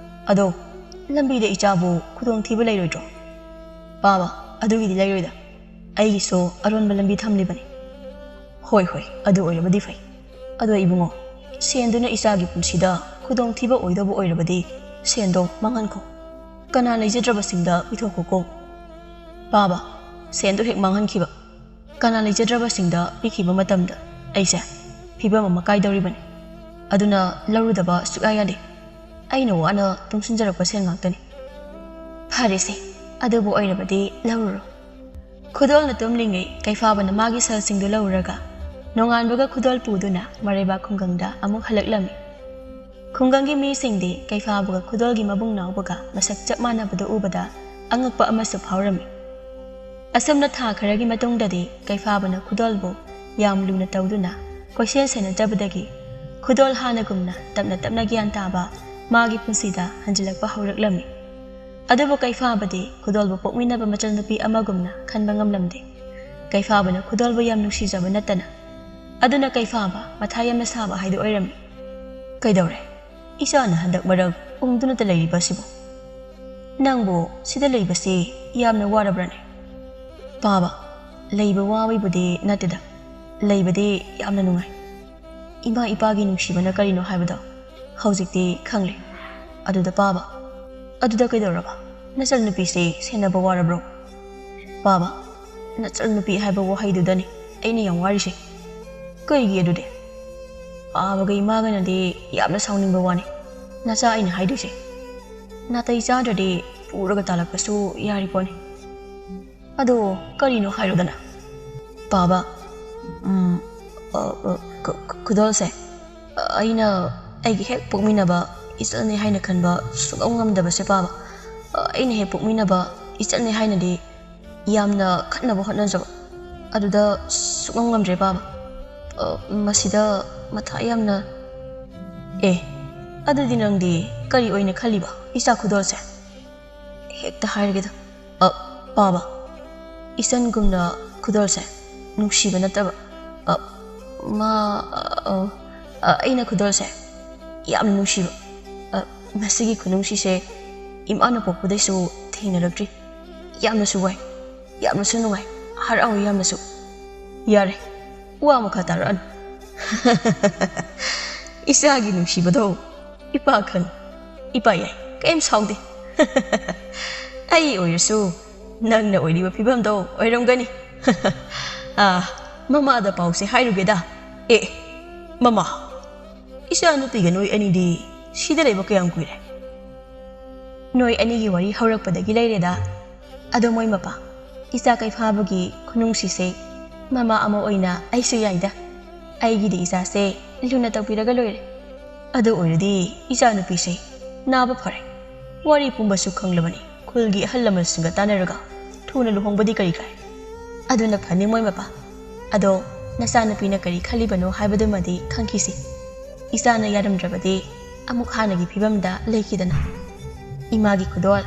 ꯑꯗꯣ ꯂꯝꯕꯤꯗ ꯏꯆꯥꯕꯨ ꯈꯨꯗꯣꯡꯊꯤꯕ ꯂꯩꯔꯣꯏꯗ꯭ꯔꯣ? ꯄꯥꯕ, ꯑꯗꯨꯒꯤꯗꯤ ꯂꯩꯔꯣꯏꯗ꯫ ꯑꯩꯒꯤꯁꯨ ꯑꯔꯣꯟꯕ ꯂꯝꯕꯤ ꯊꯝꯂꯤꯕꯅꯤ꯫ ꯍꯣꯏ, ꯍꯣꯏ, ꯑꯗꯨ ꯑꯣꯏꯔꯕꯗꯤ ꯐꯩ꯫ ꯑꯗꯣ ꯏꯕꯨꯡꯉꯣ, ꯁꯦꯟꯗꯨꯅ ꯏꯆꯥꯒꯤ ꯄꯨꯟꯁꯤꯗ ꯈꯨꯗꯣꯡꯊꯤꯕ ꯑꯣꯏꯗꯧꯕ ꯑꯣꯏꯔꯕꯗꯤ ꯁꯦꯟꯗꯣ ꯃꯥꯡꯍꯟꯈꯣ꯫ ꯀꯅꯥ ꯂꯩꯖꯗ꯭ꯔꯕꯁꯤꯡꯗ ꯄꯤꯊꯣꯛꯈꯣꯀꯣ꯫ ꯄꯥꯕ, ꯁꯦꯟꯗꯣ ꯍꯦꯛ ꯃꯥꯡꯍꯟꯈꯤꯕ, ꯀꯅꯥ ꯂꯩꯖꯗ꯭ꯔꯕꯁꯤꯡꯗ ꯄꯤꯈꯤꯕ ꯃꯇꯝꯗ ꯑꯩꯁꯦ ꯐꯤꯕꯝ ꯑꯃ ꯀꯥꯏꯗꯧꯔꯤꯕꯅꯤ꯫ ꯑꯗꯨꯅ ꯂꯧꯔꯨꯗꯕ ꯁꯨꯛꯌꯥ ꯌꯥꯗꯦ꯫ ꯑꯩꯅ ꯋꯥꯅ ꯇꯨꯡꯁꯤꯟꯖꯔꯛꯄ ꯁꯦꯟ ꯉꯥꯛꯇꯅꯤ꯫ ꯐꯔꯦꯁꯦ, ꯑꯗꯨꯕꯨ ꯑꯣꯏꯔꯕꯗꯤ ꯂꯧꯔꯨꯔꯣ꯫ ꯈꯨꯗꯣꯜꯅ ꯇꯨꯝꯂꯤꯉꯩ ꯀꯩꯐꯥꯕꯅ ꯃꯥꯒꯤ ꯁꯜꯁꯤꯡꯗꯨ ꯂꯧꯔꯒ ꯅꯣꯡꯉꯥꯟꯕꯒ ꯈꯨꯗꯣꯜ ꯄꯨꯗꯨꯅ ꯃꯔꯩꯕꯥꯛ ꯈꯨꯡꯒꯪꯗ ꯑꯃꯨꯛ ꯍꯜꯂꯛꯂꯝꯃꯤ꯫ ꯈꯨꯡꯒꯪꯒꯤ ꯃꯤꯁꯤꯡꯗꯤ ꯀꯩꯐꯥꯕꯒ ꯈꯨꯗꯣꯜꯒꯤ ꯃꯕꯨꯡ ꯅꯥꯎꯕꯒ ꯃꯁꯛ ꯆꯞ ꯃꯥꯟꯅꯕꯗꯨ ꯎꯕꯗ ꯑꯉꯛꯄ ꯑꯃꯁꯨ ꯐꯥꯎꯔꯝꯃꯤ꯫ ꯑꯁꯨꯝꯅ ꯊꯥ ꯈꯔꯒꯤ ꯃꯇꯨꯡꯗꯗꯤ ꯀꯩꯐꯥꯕꯅ ꯈꯨꯗꯣꯜꯕꯨ ꯌꯥꯝ ꯂꯨꯅ ꯇꯧꯗꯨꯅ ꯀꯣꯏꯁꯦꯟ ꯁꯦꯟꯅꯖꯕꯗꯒꯤ ꯈꯨꯗꯣꯜ ꯍꯥꯟꯅꯒꯨꯝꯅ ꯇꯞꯅ ꯇꯞꯅ ꯒ꯭ꯌꯥꯟ ꯇꯥꯕ ꯃꯥꯒꯤ ꯄꯨꯟꯁꯤꯗ ꯍꯟꯖꯤꯜꯂꯛꯄ ꯍꯧꯔꯛꯂꯝꯃꯤ꯫ ꯑꯗꯨꯕꯨ ꯀꯩꯐꯥꯕꯗꯤ ꯈꯨꯗꯣꯜꯕꯨ ꯄꯣꯛꯃꯤꯟꯅꯕ ꯃꯆꯟꯅꯨꯄꯤ ꯑꯃꯒꯨꯝꯅ ꯈꯟꯕ ꯉꯝꯂꯝꯗꯦ꯫ ꯀꯩꯐꯥꯕꯅ ꯈꯨꯗꯣꯜꯕꯨ ꯌꯥꯝ ꯅꯨꯡꯁꯤꯖꯕ ꯅꯠꯇꯅ꯫ ꯑꯗꯨꯅ ꯀꯩꯐꯥꯕ ꯃꯊꯥ ꯌꯥꯝꯅ ꯁꯥꯕ ꯍꯥꯏꯗꯨ ꯑꯣꯏꯔꯝꯃꯤ꯫ ꯀꯩꯗꯧꯔꯦ? ꯏꯆꯥꯅ ꯍꯟꯗꯛ ꯃꯔꯛ ꯎꯪꯗꯨꯅꯇ ꯂꯩꯔꯤꯕꯁꯤꯕꯨ? ꯅꯪꯕꯨ ꯁꯤꯗ ꯂꯩꯕꯁꯤ ꯌꯥꯝꯅ ꯋꯥꯔꯕ꯭ꯔꯅꯦ? ꯄꯥꯕ, ꯂꯩꯕ ꯋꯥꯕꯩꯕꯨꯗꯤ ꯅꯠꯇꯦꯗ, ꯂꯩꯕꯗꯤ ꯌꯥꯝꯅ ꯅꯨꯡꯉꯥꯏ꯫ ꯏꯃꯥ ꯏꯄꯥꯒꯤ ꯅꯨꯡꯁꯤꯕꯅ ꯀꯔꯤꯅꯣ ꯍꯥꯏꯕꯗꯣ ꯍꯧꯖꯤꯛꯇꯤ ꯈꯪꯂꯦ꯫ ꯑꯗꯨꯗ ꯄꯥꯕ, ꯑꯗꯨꯗ ꯀꯩꯗꯧꯔꯕ? ꯅꯆꯟꯅꯨꯄꯤꯁꯤ ꯁꯦꯟꯅꯕ ꯋꯥꯔꯕ꯭ꯔꯣ? ꯄꯥꯕ, ꯅꯆꯟꯅꯨꯄꯤ ꯍꯥꯏꯕ ꯋꯥꯍꯩꯗꯨꯗꯅꯤ ꯑꯩꯅ ꯌꯥꯝ ꯋꯥꯔꯤꯁꯦ꯫ ꯀꯩꯒꯤ ꯑꯗꯨꯗꯤ? ꯄꯥꯕꯒ ꯏꯃꯥꯒꯅꯗꯤ ꯌꯥꯝꯅ ꯁꯥꯎꯅꯤꯡꯕ ꯋꯥꯅꯤ꯫ ꯅꯆꯥ ꯑꯩꯅ ꯍꯥꯏꯗꯣꯏꯁꯦ ꯅꯥꯇꯩ ꯆꯥꯗ꯭ꯔꯗꯤ ꯄꯨꯔꯒ ꯇꯥꯜꯂꯛꯄꯁꯨ ꯌꯥꯔꯤ ꯄꯣꯠꯅꯤ꯫ ꯑꯗꯣ ꯀꯔꯤꯅꯣ ꯍꯥꯏꯔꯣꯗꯅ? ꯄꯥꯕ, ꯎꯝ, ꯑ, ꯑ, ꯈꯨ-, ꯈꯨ-, ꯈꯨꯗꯣꯜꯁꯦ, ꯑ, ꯑꯩꯅ ꯑꯩꯒꯤ ꯍꯦꯛ ꯄꯣꯛꯃꯤꯟꯅꯕ ꯏꯆꯟꯅꯦ ꯍꯥꯏꯅ ꯈꯟꯕ ꯁꯨꯡꯉꯝ ꯉꯝꯗꯕꯁꯦ ꯄꯥꯕ꯫ ꯑ, ꯑꯩꯅ ꯍꯦꯛ ꯄꯣꯛꯃꯤꯟꯅꯕ ꯏꯆꯟꯅꯦ ꯍꯥꯏꯅꯗꯤ ꯌꯥꯝꯅ ꯈꯠꯅꯕ ꯍꯣꯠꯅꯖꯕ꯫ ꯑꯗꯨꯗ ꯁꯨꯡꯉꯝ ꯉꯝꯗ꯭ꯔꯦ ꯄꯥꯕ꯫ ꯑ, ꯃꯁꯤꯗ ꯃꯊꯥ ꯌꯥꯝꯅ꯫ ꯑꯦ, ꯑꯗꯨꯗꯤ ꯅꯪꯗꯤ ꯀꯔꯤ ꯑꯣꯏꯅ ꯈꯜꯂꯤꯕ ꯏꯆꯥ ꯈꯨꯗꯣꯜꯁꯦ? ꯍꯦꯛꯇ ꯍꯥꯏꯔꯒꯦꯗ꯫ ꯑ, ꯄꯥꯕ, ꯏꯆꯟꯒꯨꯝꯅ ꯈꯨꯗꯣꯜꯁꯦ ꯅꯨꯡꯁꯤꯕ ꯅꯠꯇꯕ, ꯑ, ꯃꯥ, ꯑ, ꯑ, ꯑ, ꯑꯩꯅ ꯈꯨꯗꯣꯜꯁꯦ ꯌꯥꯝꯅ ꯅꯨꯡꯁꯤꯕ꯫ ꯑ, ꯃꯁꯤꯒꯤ ꯈꯨꯅꯨꯡꯁꯤꯁꯦ ꯏꯃꯥꯅ ꯄꯣꯛꯄꯗꯩꯁꯨ ꯊꯦꯡꯅꯔꯛꯇ꯭ꯔꯤ꯫ ꯌꯥꯝꯅꯁꯨ ꯋꯥꯏ, ꯌꯥꯝꯅꯁꯨ ꯅꯨꯡꯉꯥꯏ, ꯍꯔꯥꯎꯏ ꯌꯥꯝꯅꯁꯨ꯫ ꯌꯥꯔꯦ, ꯋꯥ ꯃꯈꯥ ꯇꯥꯔꯛꯑꯅꯨ꯫ ꯏꯆꯥꯒꯤ ꯅꯨꯡꯁꯤꯕꯗꯣ ꯏꯄꯥ ꯈꯪ, ꯏꯄꯥ ꯌꯥꯏ, ꯀꯩꯝ ꯁꯥꯎꯗꯦ꯫ ꯑꯩ ꯑꯣꯏꯔꯁꯨ ꯅꯪꯅ ꯑꯣꯏꯔꯤꯕ ꯐꯤꯕꯝꯗꯣ ꯑꯣꯏꯔꯝꯒꯅꯤ꯫ ꯑꯥ, ꯃꯃꯥꯗ ꯄꯥꯎꯁꯦ ꯍꯥꯏꯔꯨꯒꯦꯗ꯫ ꯑꯦ, ꯃꯃꯥ, ꯏꯆꯥ ꯅꯨꯄꯤꯒ ꯅꯣꯏ ꯑꯅꯤꯗꯤ ꯁꯤꯗ ꯂꯩꯕ ꯀꯌꯥꯝ ꯀꯨꯏꯔꯦ? ꯅꯣꯏ ꯑꯅꯤꯒꯤ ꯋꯥꯔꯤ ꯍꯧꯔꯛꯄꯗꯒꯤ ꯂꯩꯔꯦꯗ꯫ ꯑꯗꯣ ꯃꯣꯏ ꯃꯄꯥ, ꯏꯆꯥ ꯀꯩꯐꯥꯕꯒꯤ ꯈꯨꯅꯨꯡꯁꯤꯁꯦ ꯃꯃꯥ ꯑꯃ ꯑꯣꯏꯅ ꯑꯩꯁꯨ ꯌꯥꯏꯗ꯫ ꯑꯩꯒꯤꯗꯤ ꯏꯆꯥꯁꯦ ꯂꯨꯅ ꯇꯧꯕꯤꯔꯒ ꯂꯣꯏꯔꯦ꯫ ꯑꯗꯨ ꯑꯣꯏꯔꯗꯤ ꯏꯆꯥ ꯅꯨꯄꯤꯁꯦ ꯅꯥꯕ ꯐꯔꯦ꯫ ꯋꯥꯔꯤ ꯄꯨꯝꯕꯁꯨ ꯈꯪꯂꯕꯅꯤ꯫ ꯈꯨꯜꯒꯤ ꯑꯍꯜ ꯂꯃꯟꯁꯤꯡꯒ ꯇꯥꯟꯅꯔꯒ ꯊꯨꯅ ꯂꯨꯍꯣꯡꯕꯗꯤ ꯀꯔꯤ ꯀꯥꯏ? ꯑꯗꯨꯅ ꯐꯅꯤ ꯃꯣꯏ ꯃꯄꯥ꯫ ꯑꯗꯣ ꯅꯆꯥꯅꯨꯄꯤꯅ ꯀꯔꯤ ꯈꯜꯂꯤꯕꯅꯣ ꯍꯥꯏꯕꯗꯨꯃꯗꯤ ꯈꯪꯈꯤꯁꯤ꯫ ꯏꯆꯥꯅ ꯌꯥꯔꯝꯗ꯭ꯔꯕꯗꯤ ꯑꯃꯨꯛ ꯍꯥꯟꯅꯒꯤ ꯐꯤꯕꯝꯗ ꯂꯩꯈꯤꯗꯅ꯫ ꯏꯃꯥꯒꯤ ꯈꯨꯗꯣꯜ,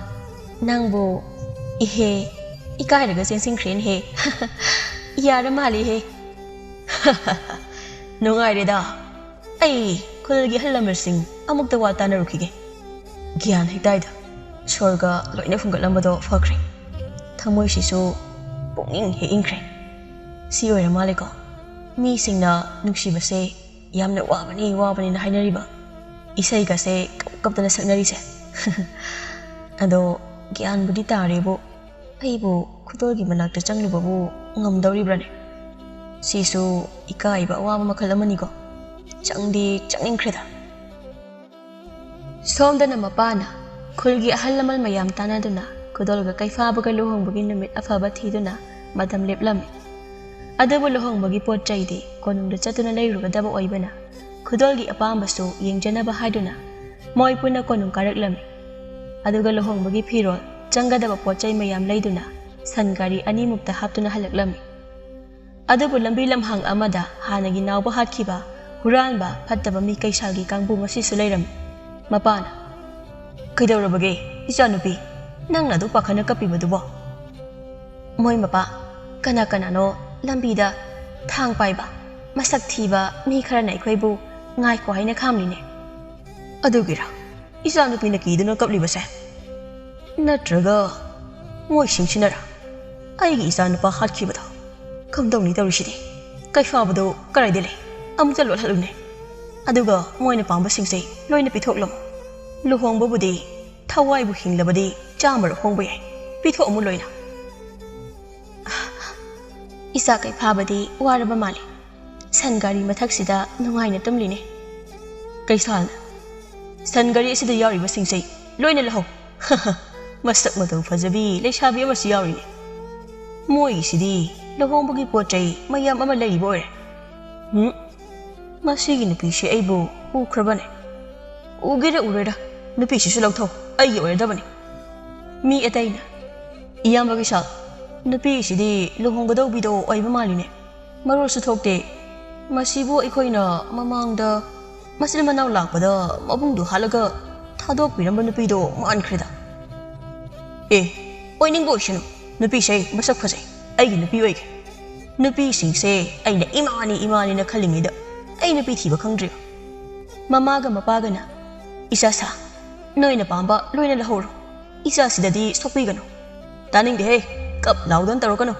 ꯅꯪꯕꯨ ꯏꯍꯦ, ꯏꯀꯥꯏꯔꯒ ꯆꯦꯟꯁꯤꯟꯈ꯭ꯔꯦꯅꯦꯍꯦ꯫ ꯌꯥꯔ ꯃꯥꯜꯂꯦꯍꯦ꯫ ꯅꯨꯡꯉꯥꯏꯔꯦꯗ꯫ ꯑꯩ ꯈꯨꯜꯒꯤ ꯑꯍꯜ ꯂꯃꯟꯁꯤꯡ ꯑꯃꯨꯛꯇ ꯋꯥ ꯇꯥꯅꯔꯨꯈꯤꯒꯦ꯫ ꯒ꯭ꯌꯥꯟ ꯍꯦꯛ ꯇꯥꯏꯗ꯫ ꯁꯣꯔꯒ ꯂꯣꯏꯅ ꯐꯨꯡꯒꯠꯂꯝꯕꯗꯣ ꯐꯈ꯭ꯔꯦ꯫ ꯊꯃꯣꯏꯁꯤꯁꯨ ꯄꯨꯛꯅꯤꯡ ꯍꯦꯛ ꯏꯪꯈ꯭ꯔꯦ꯫ ꯁꯤ ꯑꯣꯏꯔ ꯃꯥꯜꯂꯦꯀꯣ ꯃꯤꯁꯤꯡꯅ ꯅꯨꯡꯁꯤꯕꯁꯦ ꯌꯥꯝꯅ ꯋꯥꯕꯅꯤ, ꯋꯥꯕꯅꯤꯅ ꯍꯥꯏꯅꯔꯤꯕ, ꯏꯁꯩꯒꯁꯦ ꯀꯞ ꯀꯞꯇꯅ ꯁꯛꯅꯔꯤꯁꯦ꯫ ꯑꯗꯣ ꯒ꯭ꯌꯥꯟꯕꯨꯗꯤ ꯇꯥꯔꯦꯕꯨ, ꯑꯩꯕꯨ ꯈꯨꯗꯣꯜꯒꯤ ꯃꯅꯥꯛꯇ ꯆꯪꯂꯨꯕꯕꯨ ꯉꯝꯗꯧꯔꯤꯕ꯭ꯔꯅꯦ? ꯁꯤꯁꯨ ꯏꯀꯥꯏꯕ ꯑꯋꯥꯕ ꯃꯈꯜ ꯑꯃꯅꯤꯀꯣ꯫ ꯆꯪꯗꯤ ꯆꯪꯅꯤꯡꯈ꯭ꯔꯦꯗ꯫ ꯁꯣꯝꯗꯅ ꯃꯄꯥꯅ ꯈꯨꯜꯒꯤ ꯑꯍꯜ ꯂꯃꯟ ꯃꯌꯥꯝ ꯇꯥꯟꯅꯗꯨꯅ ꯈꯨꯗꯣꯜꯒ ꯀꯩꯐꯥꯕꯒ ꯂꯨꯍꯣꯡꯕꯒꯤ ꯅꯨꯃꯤꯠ ꯑꯐꯕ ꯊꯤꯗꯨꯅ ꯃꯇꯝ ꯂꯦꯞꯂꯝꯃꯤ꯫ ꯑꯗꯨꯕꯨ ꯂꯨꯍꯣꯡꯕꯒꯤ ꯄꯣꯠ ꯆꯩꯗꯤ ꯀꯣꯅꯨꯡꯗ ꯆꯠꯇꯨꯅ ꯂꯩꯔꯨꯒꯗꯕ ꯑꯣꯏꯕꯅ ꯈꯨꯗꯣꯜꯒꯤ ꯑꯄꯥꯝꯕꯁꯨ ꯌꯦꯡꯖꯅꯕ ꯍꯥꯏꯗꯨꯅ ꯃꯣꯏ ꯄꯨꯟꯅ ꯀꯣꯅꯨꯡ ꯀꯥꯔꯛꯂꯝꯃꯤ꯫ ꯑꯗꯨꯒ ꯂꯨꯍꯣꯡꯕꯒꯤ ꯐꯤꯔꯣꯜ, ꯆꯪꯒꯗꯕ ꯄꯣꯠ ꯆꯩ ꯃꯌꯥꯝ ꯂꯩꯗꯨꯅ ꯁꯟ ꯒꯥꯔꯤ ꯑꯅꯤꯃꯨꯛꯇ ꯍꯥꯞꯇꯨꯅ ꯍꯜꯂꯛꯂꯝꯃꯤ꯫ ꯑꯗꯨꯕꯨ ꯂꯝꯕꯤ ꯂꯝꯍꯥꯡ ꯑꯃꯗ ꯍꯥꯟꯅꯒꯤ ꯅꯥꯎꯕ ꯍꯥꯠꯈꯤꯕ ꯍꯨꯔꯥꯟꯕ ꯐꯠꯇꯕ ꯃꯤ ꯀꯩꯁꯥꯜꯒꯤ ꯀꯥꯡꯕꯨ ꯃꯁꯤꯁꯨ ꯂꯩꯔꯝꯃꯤ꯫ ꯃꯄꯥꯅ, "ꯀꯩꯗꯧꯔꯕꯒꯦ, ꯏꯆꯥꯅꯨꯄꯤ? ꯅꯪꯅ ꯑꯗꯨ ꯄꯥꯈꯠꯅ ꯀꯞꯄꯤꯕꯗꯨꯕꯣ?" "ꯃꯣꯏ ꯃꯄꯥ, ꯀꯅꯥ ꯀꯅꯥꯅꯣ ꯂꯝꯕꯤꯗ ꯊꯥꯡ ꯄꯥꯏꯕ, ꯃꯁꯛ ꯊꯤꯕ ꯃꯤ ꯈꯔꯅ ꯑꯩꯈꯣꯏꯕꯨ ꯉꯥꯏꯈꯣ ꯍꯥꯏꯅ ꯈꯥꯝꯂꯤꯅꯦ꯫" "ꯑꯗꯨꯒꯤꯔ ꯏꯆꯥꯅꯨꯄꯤꯅ ꯀꯤꯗꯨꯅ ꯀꯞꯂꯤꯕꯁꯦ? ꯅꯠꯇ꯭ꯔꯒ ꯃꯣꯏꯁꯤꯡꯁꯤꯅꯔ ꯑꯩꯒꯤ ꯏꯆꯥꯅꯨꯄꯥ ꯍꯥꯠꯈꯤꯕꯗꯣ? ꯀꯝꯗꯧꯅꯤ ꯇꯧꯔꯤꯁꯤꯗꯤ? ꯀꯩꯐꯥꯕꯗꯣ ꯀꯗꯥꯏꯗ ꯂꯩ? ꯑꯃꯨꯛꯇ ꯂꯣꯠꯍꯜꯂꯨꯅꯦ꯫ ꯑꯗꯨꯒ ꯃꯣꯏꯅ ꯄꯥꯝꯕꯁꯤꯡꯁꯦ ꯂꯣꯏꯅ ꯄꯤꯊꯣꯛꯂꯝꯃꯨ꯫ ꯂꯨꯍꯣꯡꯕꯕꯨꯗꯤ ꯊꯋꯥꯏꯕꯨ ꯍꯤꯡꯂꯕꯗꯤ ꯆꯥꯝꯃꯔꯛ ꯍꯣꯡꯕ ꯌꯥꯏ꯫ ꯄꯤꯊꯣꯛꯑꯝꯃꯨ ꯂꯣꯏꯅ꯫" "ꯏꯆꯥ ꯀꯩꯐꯥꯕꯗꯤ ꯋꯥꯔꯕ ꯃꯥꯜꯂꯤ꯫ ꯁꯟ ꯒꯥꯔꯤ ꯃꯊꯛꯁꯤꯗ ꯅꯨꯡꯉꯥꯏꯅ ꯇꯨꯝꯂꯤꯅꯦ꯫" ꯀꯩꯁꯥꯜꯅ, "ꯁꯟ ꯒꯥꯔꯤ ꯑꯁꯤꯗ ꯌꯥꯎꯔꯤꯕꯁꯤꯡꯁꯦ ꯂꯣꯏꯅ ꯂꯧꯍꯧ꯫" "ꯃꯁꯛ ꯃꯇꯧ ꯐꯖꯕꯤ ꯂꯩꯁꯥꯕꯤ ꯑꯃꯁꯨ ꯌꯥꯎꯔꯤꯅꯦ꯫ ꯃꯣꯏꯒꯤꯁꯤꯗꯤ ꯂꯨꯍꯣꯡꯕꯒꯤ ꯄꯣꯠ ꯆꯩ ꯃꯌꯥꯝ ꯑꯃ ꯂꯩꯔꯤꯕ ꯑꯣꯏꯔꯦ꯫ ꯎꯝ, ꯃꯁꯤꯒꯤ ꯅꯨꯄꯤꯁꯤ ꯑꯩꯕꯨ ꯎꯈ꯭ꯔꯕꯅꯦ꯫ ꯎꯒꯦꯔꯥ ꯎꯔꯣꯏꯔꯥ, ꯅꯨꯄꯤꯁꯤꯁꯨ ꯂꯧꯊꯧ, ꯑꯩꯒꯤ ꯑꯣꯏꯔꯗꯕꯅꯤ꯫" ꯃꯤ ꯑꯇꯩꯅ, "ꯏꯌꯥꯝꯕ ꯀꯩꯁꯥꯜ, ꯅꯨꯄꯤꯁꯤꯗꯤ ꯂꯨꯍꯣꯡꯒꯗꯧꯕꯤꯗꯣ ꯑꯣꯏꯕ ꯃꯥꯜꯂꯤꯅꯦ꯫ ꯃꯔꯣꯜꯁꯨ ꯊꯣꯛꯇꯦ꯫ ꯃꯁꯤꯕꯨ ꯑꯩꯈꯣꯏꯅ ꯃꯃꯥꯡꯗ ꯃꯆꯤꯟ ꯃꯅꯥꯎ ꯂꯥꯛꯄꯗ ꯃꯕꯨꯡꯗꯣ ꯍꯥꯠꯂꯒ ꯊꯥꯗꯣꯛꯄꯤꯔꯝꯕ ꯅꯨꯄꯤꯗꯣ ꯃꯥꯟꯈ꯭ꯔꯦꯗ꯫" "ꯑꯦ, ꯑꯣꯏꯅꯤꯡꯕ ꯑꯣꯏꯁꯅꯨ꯫ ꯅꯨꯄꯤꯁꯦ ꯃꯁꯛ ꯐꯖꯩ꯫ ꯑꯩꯒꯤ ꯅꯨꯄꯤ ꯑꯣꯏꯒꯦ꯫ ꯅꯨꯄꯤꯁꯤꯡꯁꯦ ꯑꯩꯅ ꯏꯃꯥꯅꯤ ꯏꯃꯥꯅꯤꯅ ꯈꯜꯂꯤꯉꯩꯗ ꯑꯩ ꯅꯨꯄꯤ ꯊꯤꯕ ꯈꯪꯗ꯭ꯔꯤ꯫" ꯃꯃꯥꯒ ꯃꯄꯥꯒꯅ, "ꯏꯆꯥ ꯁꯥ, ꯅꯣꯏꯅ ꯄꯥꯝꯕ ꯂꯣꯏꯅ ꯂꯧꯍꯧꯔꯣ꯫ ꯏꯆꯥꯁꯤꯗꯗꯤ ꯁꯣꯛꯄꯤꯒꯅꯨ꯫" "ꯇꯥꯅꯤꯡꯗꯦꯍꯦ, ꯀꯞ ꯂꯥꯎꯗꯅ ꯇꯧꯔꯛꯀꯅꯨ꯫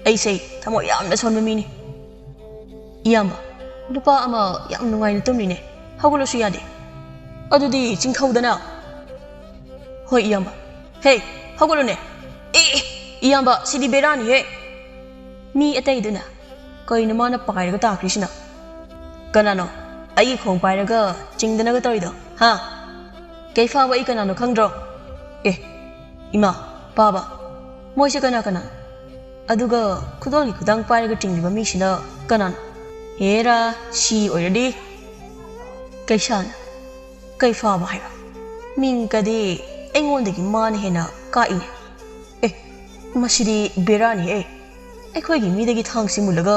ꯑꯩꯁꯦ ꯊꯃꯣꯏ ꯌꯥꯝꯅ ꯁꯣꯟꯕ ꯃꯤꯅꯤ꯫" "ꯏꯌꯥꯝꯕ, ꯅꯨꯄꯥ ꯑꯃ ꯌꯥꯝ ꯅꯨꯡꯉꯥꯏꯅ ꯇꯨꯝꯂꯤꯅꯦ, ꯍꯧꯒꯠꯂꯁꯨ ꯌꯥꯗꯦ꯫ ꯑꯗꯨꯗꯤ ꯆꯤꯡꯊꯧꯗꯅ꯫" "ꯍꯣꯏ ꯏꯌꯥꯝꯕ꯫ ꯍꯦ, ꯍꯧꯒꯠꯂꯨꯅꯦ꯫ ꯑꯦ, ꯏꯌꯥꯝꯕ, ꯁꯤꯗꯤ ꯕꯦꯔꯥꯅꯤꯍꯦ꯫" ꯃꯤ ꯑꯇꯩꯗꯨꯅ, "ꯀꯩꯅꯣ ꯃꯥꯅ ꯄꯥꯏꯔꯒ ꯇꯥꯈ꯭ꯔꯤꯁꯤꯅ? ꯀꯅꯥꯅꯣ?" ꯑꯩꯒꯤ ꯈꯣꯡ ꯄꯥꯏꯔꯒ ꯆꯤꯡꯗꯅꯒ ꯇꯧꯔꯤꯗꯣ, ꯍꯥ? ꯀꯩꯐꯥꯕ ꯑꯩ ꯀꯅꯥꯅꯣ ꯈꯪꯗ꯭ꯔꯣ? ꯑꯦ, ꯏꯃꯥ, ꯄꯥꯕ, ꯃꯣꯏꯁꯦ ꯀꯅꯥ ꯀꯅꯥ? ꯑꯗꯨꯒ ꯈꯨꯗꯣꯜꯒꯤ ꯈꯨꯗꯥꯡ ꯄꯥꯏꯔꯒ ꯆꯤꯡꯂꯤꯕ ꯃꯤꯁꯤꯅ ꯀꯅꯥꯅꯣ? ꯍꯦꯔꯥ, ꯁꯤ ꯑꯣꯏꯔꯗꯤ꯫ ꯀꯩꯁꯥꯜꯅ, ꯀꯩꯐꯥꯕ ꯍꯥꯏꯕ ꯃꯤꯡꯒꯗꯤ ꯑꯩꯉꯣꯟꯗꯒꯤ ꯃꯥꯅ ꯍꯦꯟꯅ ꯀꯥꯛꯏꯅꯦ꯫ ꯑꯦ, ꯃꯁꯤꯗꯤ ꯕꯦꯔꯥꯅꯤꯍꯦ꯫ ꯑꯩꯈꯣꯏꯒꯤ ꯃꯤꯗꯒꯤ ꯊꯥꯡꯁꯤ ꯃꯨꯜꯂꯒ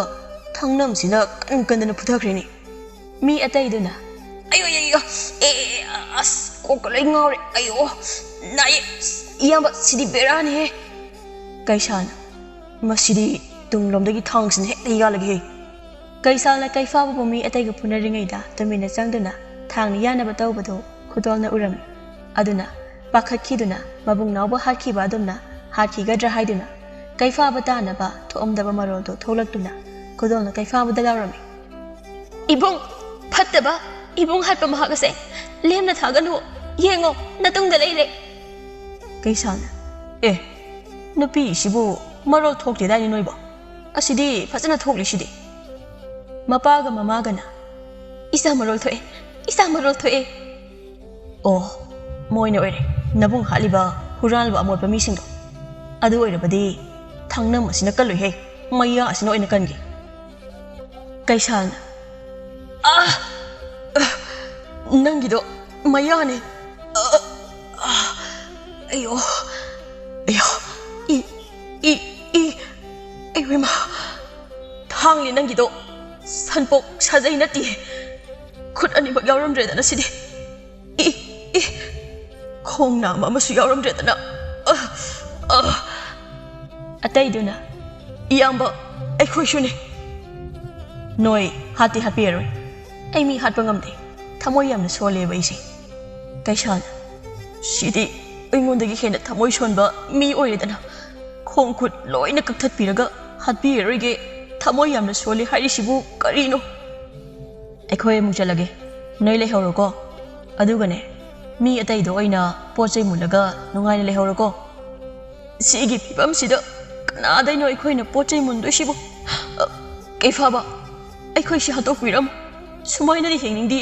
ꯊꯥꯡꯅꯝꯁꯤꯅ ꯀꯟ ꯀꯟꯗꯅ ꯐꯨꯊꯈ꯭ꯔꯦꯅꯦ꯫ ꯃꯤ ꯑꯇꯩꯗꯨꯅ, "ꯑꯌꯣ, ꯑꯌꯣ, ꯑꯌꯣ, ꯑꯦ, ꯑꯦ, ꯑꯁ, ꯀꯣꯛꯀ ꯂꯣꯏ ꯉꯥꯎꯔꯦ, ꯑꯌꯣ, ꯅꯥꯏꯌꯦ, ꯏꯌꯥꯝꯕ, ꯁꯤꯗꯤ ꯕꯦꯔꯥꯅꯤꯍꯦ"꯫ ꯀꯩꯁꯥꯜꯅ, "ꯃꯁꯤꯗꯤ ꯇꯨꯡꯂꯣꯝꯗꯒꯤ ꯊꯥꯡꯁꯤꯅ ꯍꯦꯛꯇ ꯌꯥꯜꯂꯒꯦꯍꯦ"꯫ ꯀꯩꯁꯥꯜꯅ ꯀꯩꯐꯥꯕꯕꯨ ꯃꯤ ꯑꯇꯩꯒ ꯐꯨꯅꯔꯤꯉꯩꯗ ꯇꯨꯃꯤꯟꯅ ꯆꯪꯗꯨꯅ ꯊꯥꯡꯅ ꯌꯥꯟꯅꯕ ꯇꯧꯕꯗꯨ ꯈꯨꯗꯣꯜꯅ ꯎꯔꯝꯃꯤ꯫ ꯑꯗꯨꯅ ꯄꯥꯈꯠꯈꯤꯗꯨꯅ ꯃꯕꯨꯡꯅꯥꯎꯕꯨ ꯍꯥꯠꯈꯤꯕ ꯑꯗꯨꯝꯅ ꯍꯥꯠꯈꯤꯒꯗ꯭ꯔꯥ ꯍꯥꯏꯗꯨꯅ ꯀꯩꯐꯥꯕ ꯇꯥꯅꯕ ꯊꯣꯛꯑꯝꯗꯕ ꯃꯔꯣꯜꯗꯨ ꯊꯣꯛꯂꯛꯇꯨꯅ ꯈꯨꯗꯣꯜꯅ ꯀꯩꯐꯥꯕꯗ ꯂꯥꯎꯔꯝꯃꯤ꯫ "ꯏꯕꯨꯡ ꯐꯠꯇꯕ, ꯏꯕꯨꯡ ꯍꯥꯠꯄ ꯃꯍꯥꯛ ꯑꯁꯦ ꯂꯦꯝꯅ ꯊꯥꯒꯅꯨ, ꯌꯦꯡꯉꯣ, ꯅꯇꯨꯡꯗ ꯂꯩꯔꯦ"꯫ ꯀꯩꯁꯥꯜꯅ, "ꯑꯦ, ꯅꯨꯄꯤꯁꯤꯕꯨ ꯃꯔꯣꯜ ꯊꯣꯛꯇꯦꯗꯥꯏꯅꯦ ꯅꯣꯏꯕꯣ? ꯑꯁꯤꯗꯤ ꯐꯖꯅ ꯊꯣꯛꯂꯤꯁꯤꯗꯤ"꯫ ꯃꯄꯥꯒ ꯃꯃꯥꯒꯅ, "ꯏꯆꯥ ꯃꯔꯣꯜ ꯊꯣꯛꯑꯦ, ꯏꯆꯥ ꯃꯔꯣꯜ ꯊꯣꯛꯑꯦ"꯫ "ꯑꯣ, ꯃꯣꯏꯅ ꯑꯣꯏꯔꯦ ꯅꯕꯨꯡ ꯍꯥꯠꯂꯤꯕ ꯍꯨꯔꯥꯟꯕ ꯑꯃꯣꯠꯄ ꯃꯤꯁꯤꯡꯗꯣ꯫ ꯑꯗꯨ ꯑꯣꯏꯔꯕꯗꯤ ꯊꯥꯡꯅꯝ ꯑꯁꯤꯅ ꯀꯜꯂꯣꯏꯍꯦ, ꯃꯩꯌꯥ ꯑꯁꯤꯅ ꯑꯣꯏꯅ ꯀꯟꯒꯦ"꯫ ꯀꯩꯁꯥꯜꯅ, "ꯑꯥ! ꯑꯥ! ꯅꯪꯒꯤꯗꯣ ꯃꯩꯌꯥꯅꯦ꯫ ꯑꯥ! ꯑꯥ! ꯑꯌꯣ! ꯑꯌꯣ! ꯏ! ꯏ! ꯏ! ꯑꯌꯣ ꯏꯃꯥ! ꯊꯥꯡꯂꯤ ꯅꯪꯒꯤꯗꯣ ꯁꯟꯄꯣꯛ ꯁꯥꯖꯩ ꯅꯠꯇꯦ꯫ ꯈꯨꯠ ꯑꯅꯤꯃꯛ ꯌꯥꯎꯔꯝꯗ꯭ꯔꯦꯗꯅ ꯁꯤꯗꯤ꯫ ꯏ! ꯏ! ꯈꯣꯡ ꯅꯥꯝꯃ ꯑꯃꯁꯨ ꯌꯥꯎꯔꯝꯗ꯭ꯔꯦꯗꯅ꯫ ꯑ! ꯑ!" ꯑꯇꯩꯗꯨꯅ, "ꯏꯌꯥꯝꯕ, ꯑꯩꯈꯣꯏꯁꯨꯅꯤ"꯫ "ꯅꯣꯏ ꯍꯥꯠꯇꯤ ꯍꯥꯠꯄꯤꯔꯔꯣꯏ꯫ ꯑꯩ ꯃꯤ ꯍꯥꯠꯄ ꯉꯝꯗꯦ꯫ ꯊꯃꯣꯏ ꯌꯥꯝꯅ ꯁꯣꯜꯂꯦꯕ ꯑꯩꯁꯦ"꯫ ꯀꯩꯁꯥꯜꯅ, "ꯁꯤꯗꯤ ꯑꯩꯉꯣꯟꯗꯒꯤ ꯍꯦꯟꯅ ꯊꯃꯣꯏ ꯁꯣꯟꯕ ꯃꯤ ꯑꯣꯏꯔꯦꯗꯅ꯫ ꯈꯣꯡ ꯈꯨꯠ ꯂꯣꯏꯅ ꯀꯛꯊꯠꯄꯤꯔꯒ ꯍꯥꯠꯄꯤꯔꯔꯣꯏꯒꯦ꯫ ꯊꯃꯣꯏ ꯌꯥꯝꯅ ꯁꯣꯜꯂꯦ ꯍꯥꯏꯔꯤꯁꯤꯕꯨ ꯀꯔꯤꯅꯣ?" "ꯑꯩꯈꯣꯏ ꯑꯃꯨꯛ ꯆꯠꯂꯒꯦ꯫ ꯅꯣꯏ ꯂꯩꯍꯧꯔꯣꯀꯣ꯫ ꯑꯗꯨꯒꯅꯦ, ꯃꯤ ꯑꯇꯩꯗꯣ ꯑꯣꯏꯅ ꯄꯣꯠ ꯆꯩ ꯃꯨꯜꯂꯒ ꯅꯨꯡꯉꯥꯏꯅ ꯂꯩꯍꯧꯔꯣꯀꯣ꯫ ꯁꯤꯒꯤ ꯐꯤꯕꯝꯁꯤꯗ ꯀꯅꯥꯗꯩꯅꯣ ꯑꯩꯈꯣꯏꯅ ꯄꯣꯠ ꯆꯩ ꯃꯨꯟꯗꯣꯏꯁꯤꯕꯨ? ꯑ, ꯀꯩꯐꯥꯕ, ꯑꯩꯈꯣꯏ ꯁꯤ ꯍꯥꯠꯇꯣꯛꯄꯤꯔꯝꯃꯨ"꯫ ꯁꯨꯃꯥꯏꯅꯗꯤ ꯍꯤꯡꯅꯤꯡꯗꯦ꯫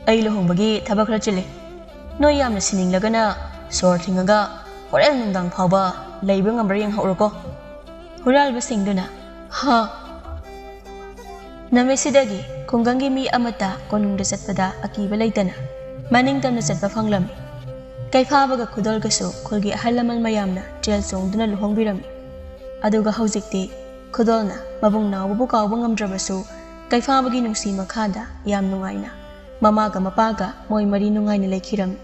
ꯑꯩ ꯂꯨꯍꯣꯡꯕꯒꯤ ꯊꯕꯛ ꯈꯔ ꯆꯤꯜꯂꯤ꯫ ꯅꯣꯏ ꯌꯥꯝꯅ ꯁꯤꯅꯤꯡꯂꯒꯅ ꯁꯣꯔ ꯊꯤꯡꯉꯒ ꯍꯣꯔꯦꯟ ꯅꯨꯡꯗꯥꯡ ꯐꯥꯎꯕ ꯂꯩꯕ ꯉꯝꯕ꯭ꯔꯥ ꯌꯦꯡꯍꯧꯔꯣꯀꯣ꯫ ꯍꯨꯔꯥꯜꯕꯁꯤꯡꯗꯨꯅ, ꯍꯥ꯫ ꯅꯨꯃꯤꯠꯁꯤꯗꯒꯤ ꯈꯨꯡꯒꯪꯒꯤ ꯃꯤ ꯑꯃꯠꯇ ꯀꯣꯅꯨꯡꯗ ꯆꯠꯄꯗ ꯑꯀꯤꯕ ꯂꯩꯇꯅ ꯃꯅꯤꯡ ꯇꯝꯅ ꯆꯠꯄ ꯐꯪꯂꯝꯃꯤ꯫ ꯀꯩꯐꯥꯕꯒ ꯈꯨꯗꯣꯜꯒꯁꯨ ꯈꯨꯜꯒꯤ ꯑꯍꯜ ꯂꯃꯟ ꯃꯌꯥꯝꯅ ꯆꯦꯜ ꯆꯣꯡꯗꯨꯅ ꯂꯨꯍꯣꯡꯕꯤꯔꯝꯃꯤ꯫ ꯑꯗꯨꯒ ꯍꯧꯖꯤꯛꯇꯤ ꯈꯨꯗꯣꯜꯅ ꯃꯕꯨꯡ ꯅꯥꯎꯕꯕꯨ ꯀꯥꯎꯕ ꯉꯝꯗ꯭ꯔꯕꯁꯨ, ꯀꯩꯐꯥꯕꯒꯤ ꯅꯨꯡꯁꯤ ꯃꯈꯥꯗ ꯌꯥꯝ ꯅꯨꯡꯉꯥꯏꯅ ꯃꯃꯥꯒ ꯃꯄꯥꯒ ꯃꯣꯏ ꯃꯔꯤ ꯅꯨꯡꯉꯥꯏꯅ ꯂꯩꯈꯤꯔꯝꯃꯤ꯫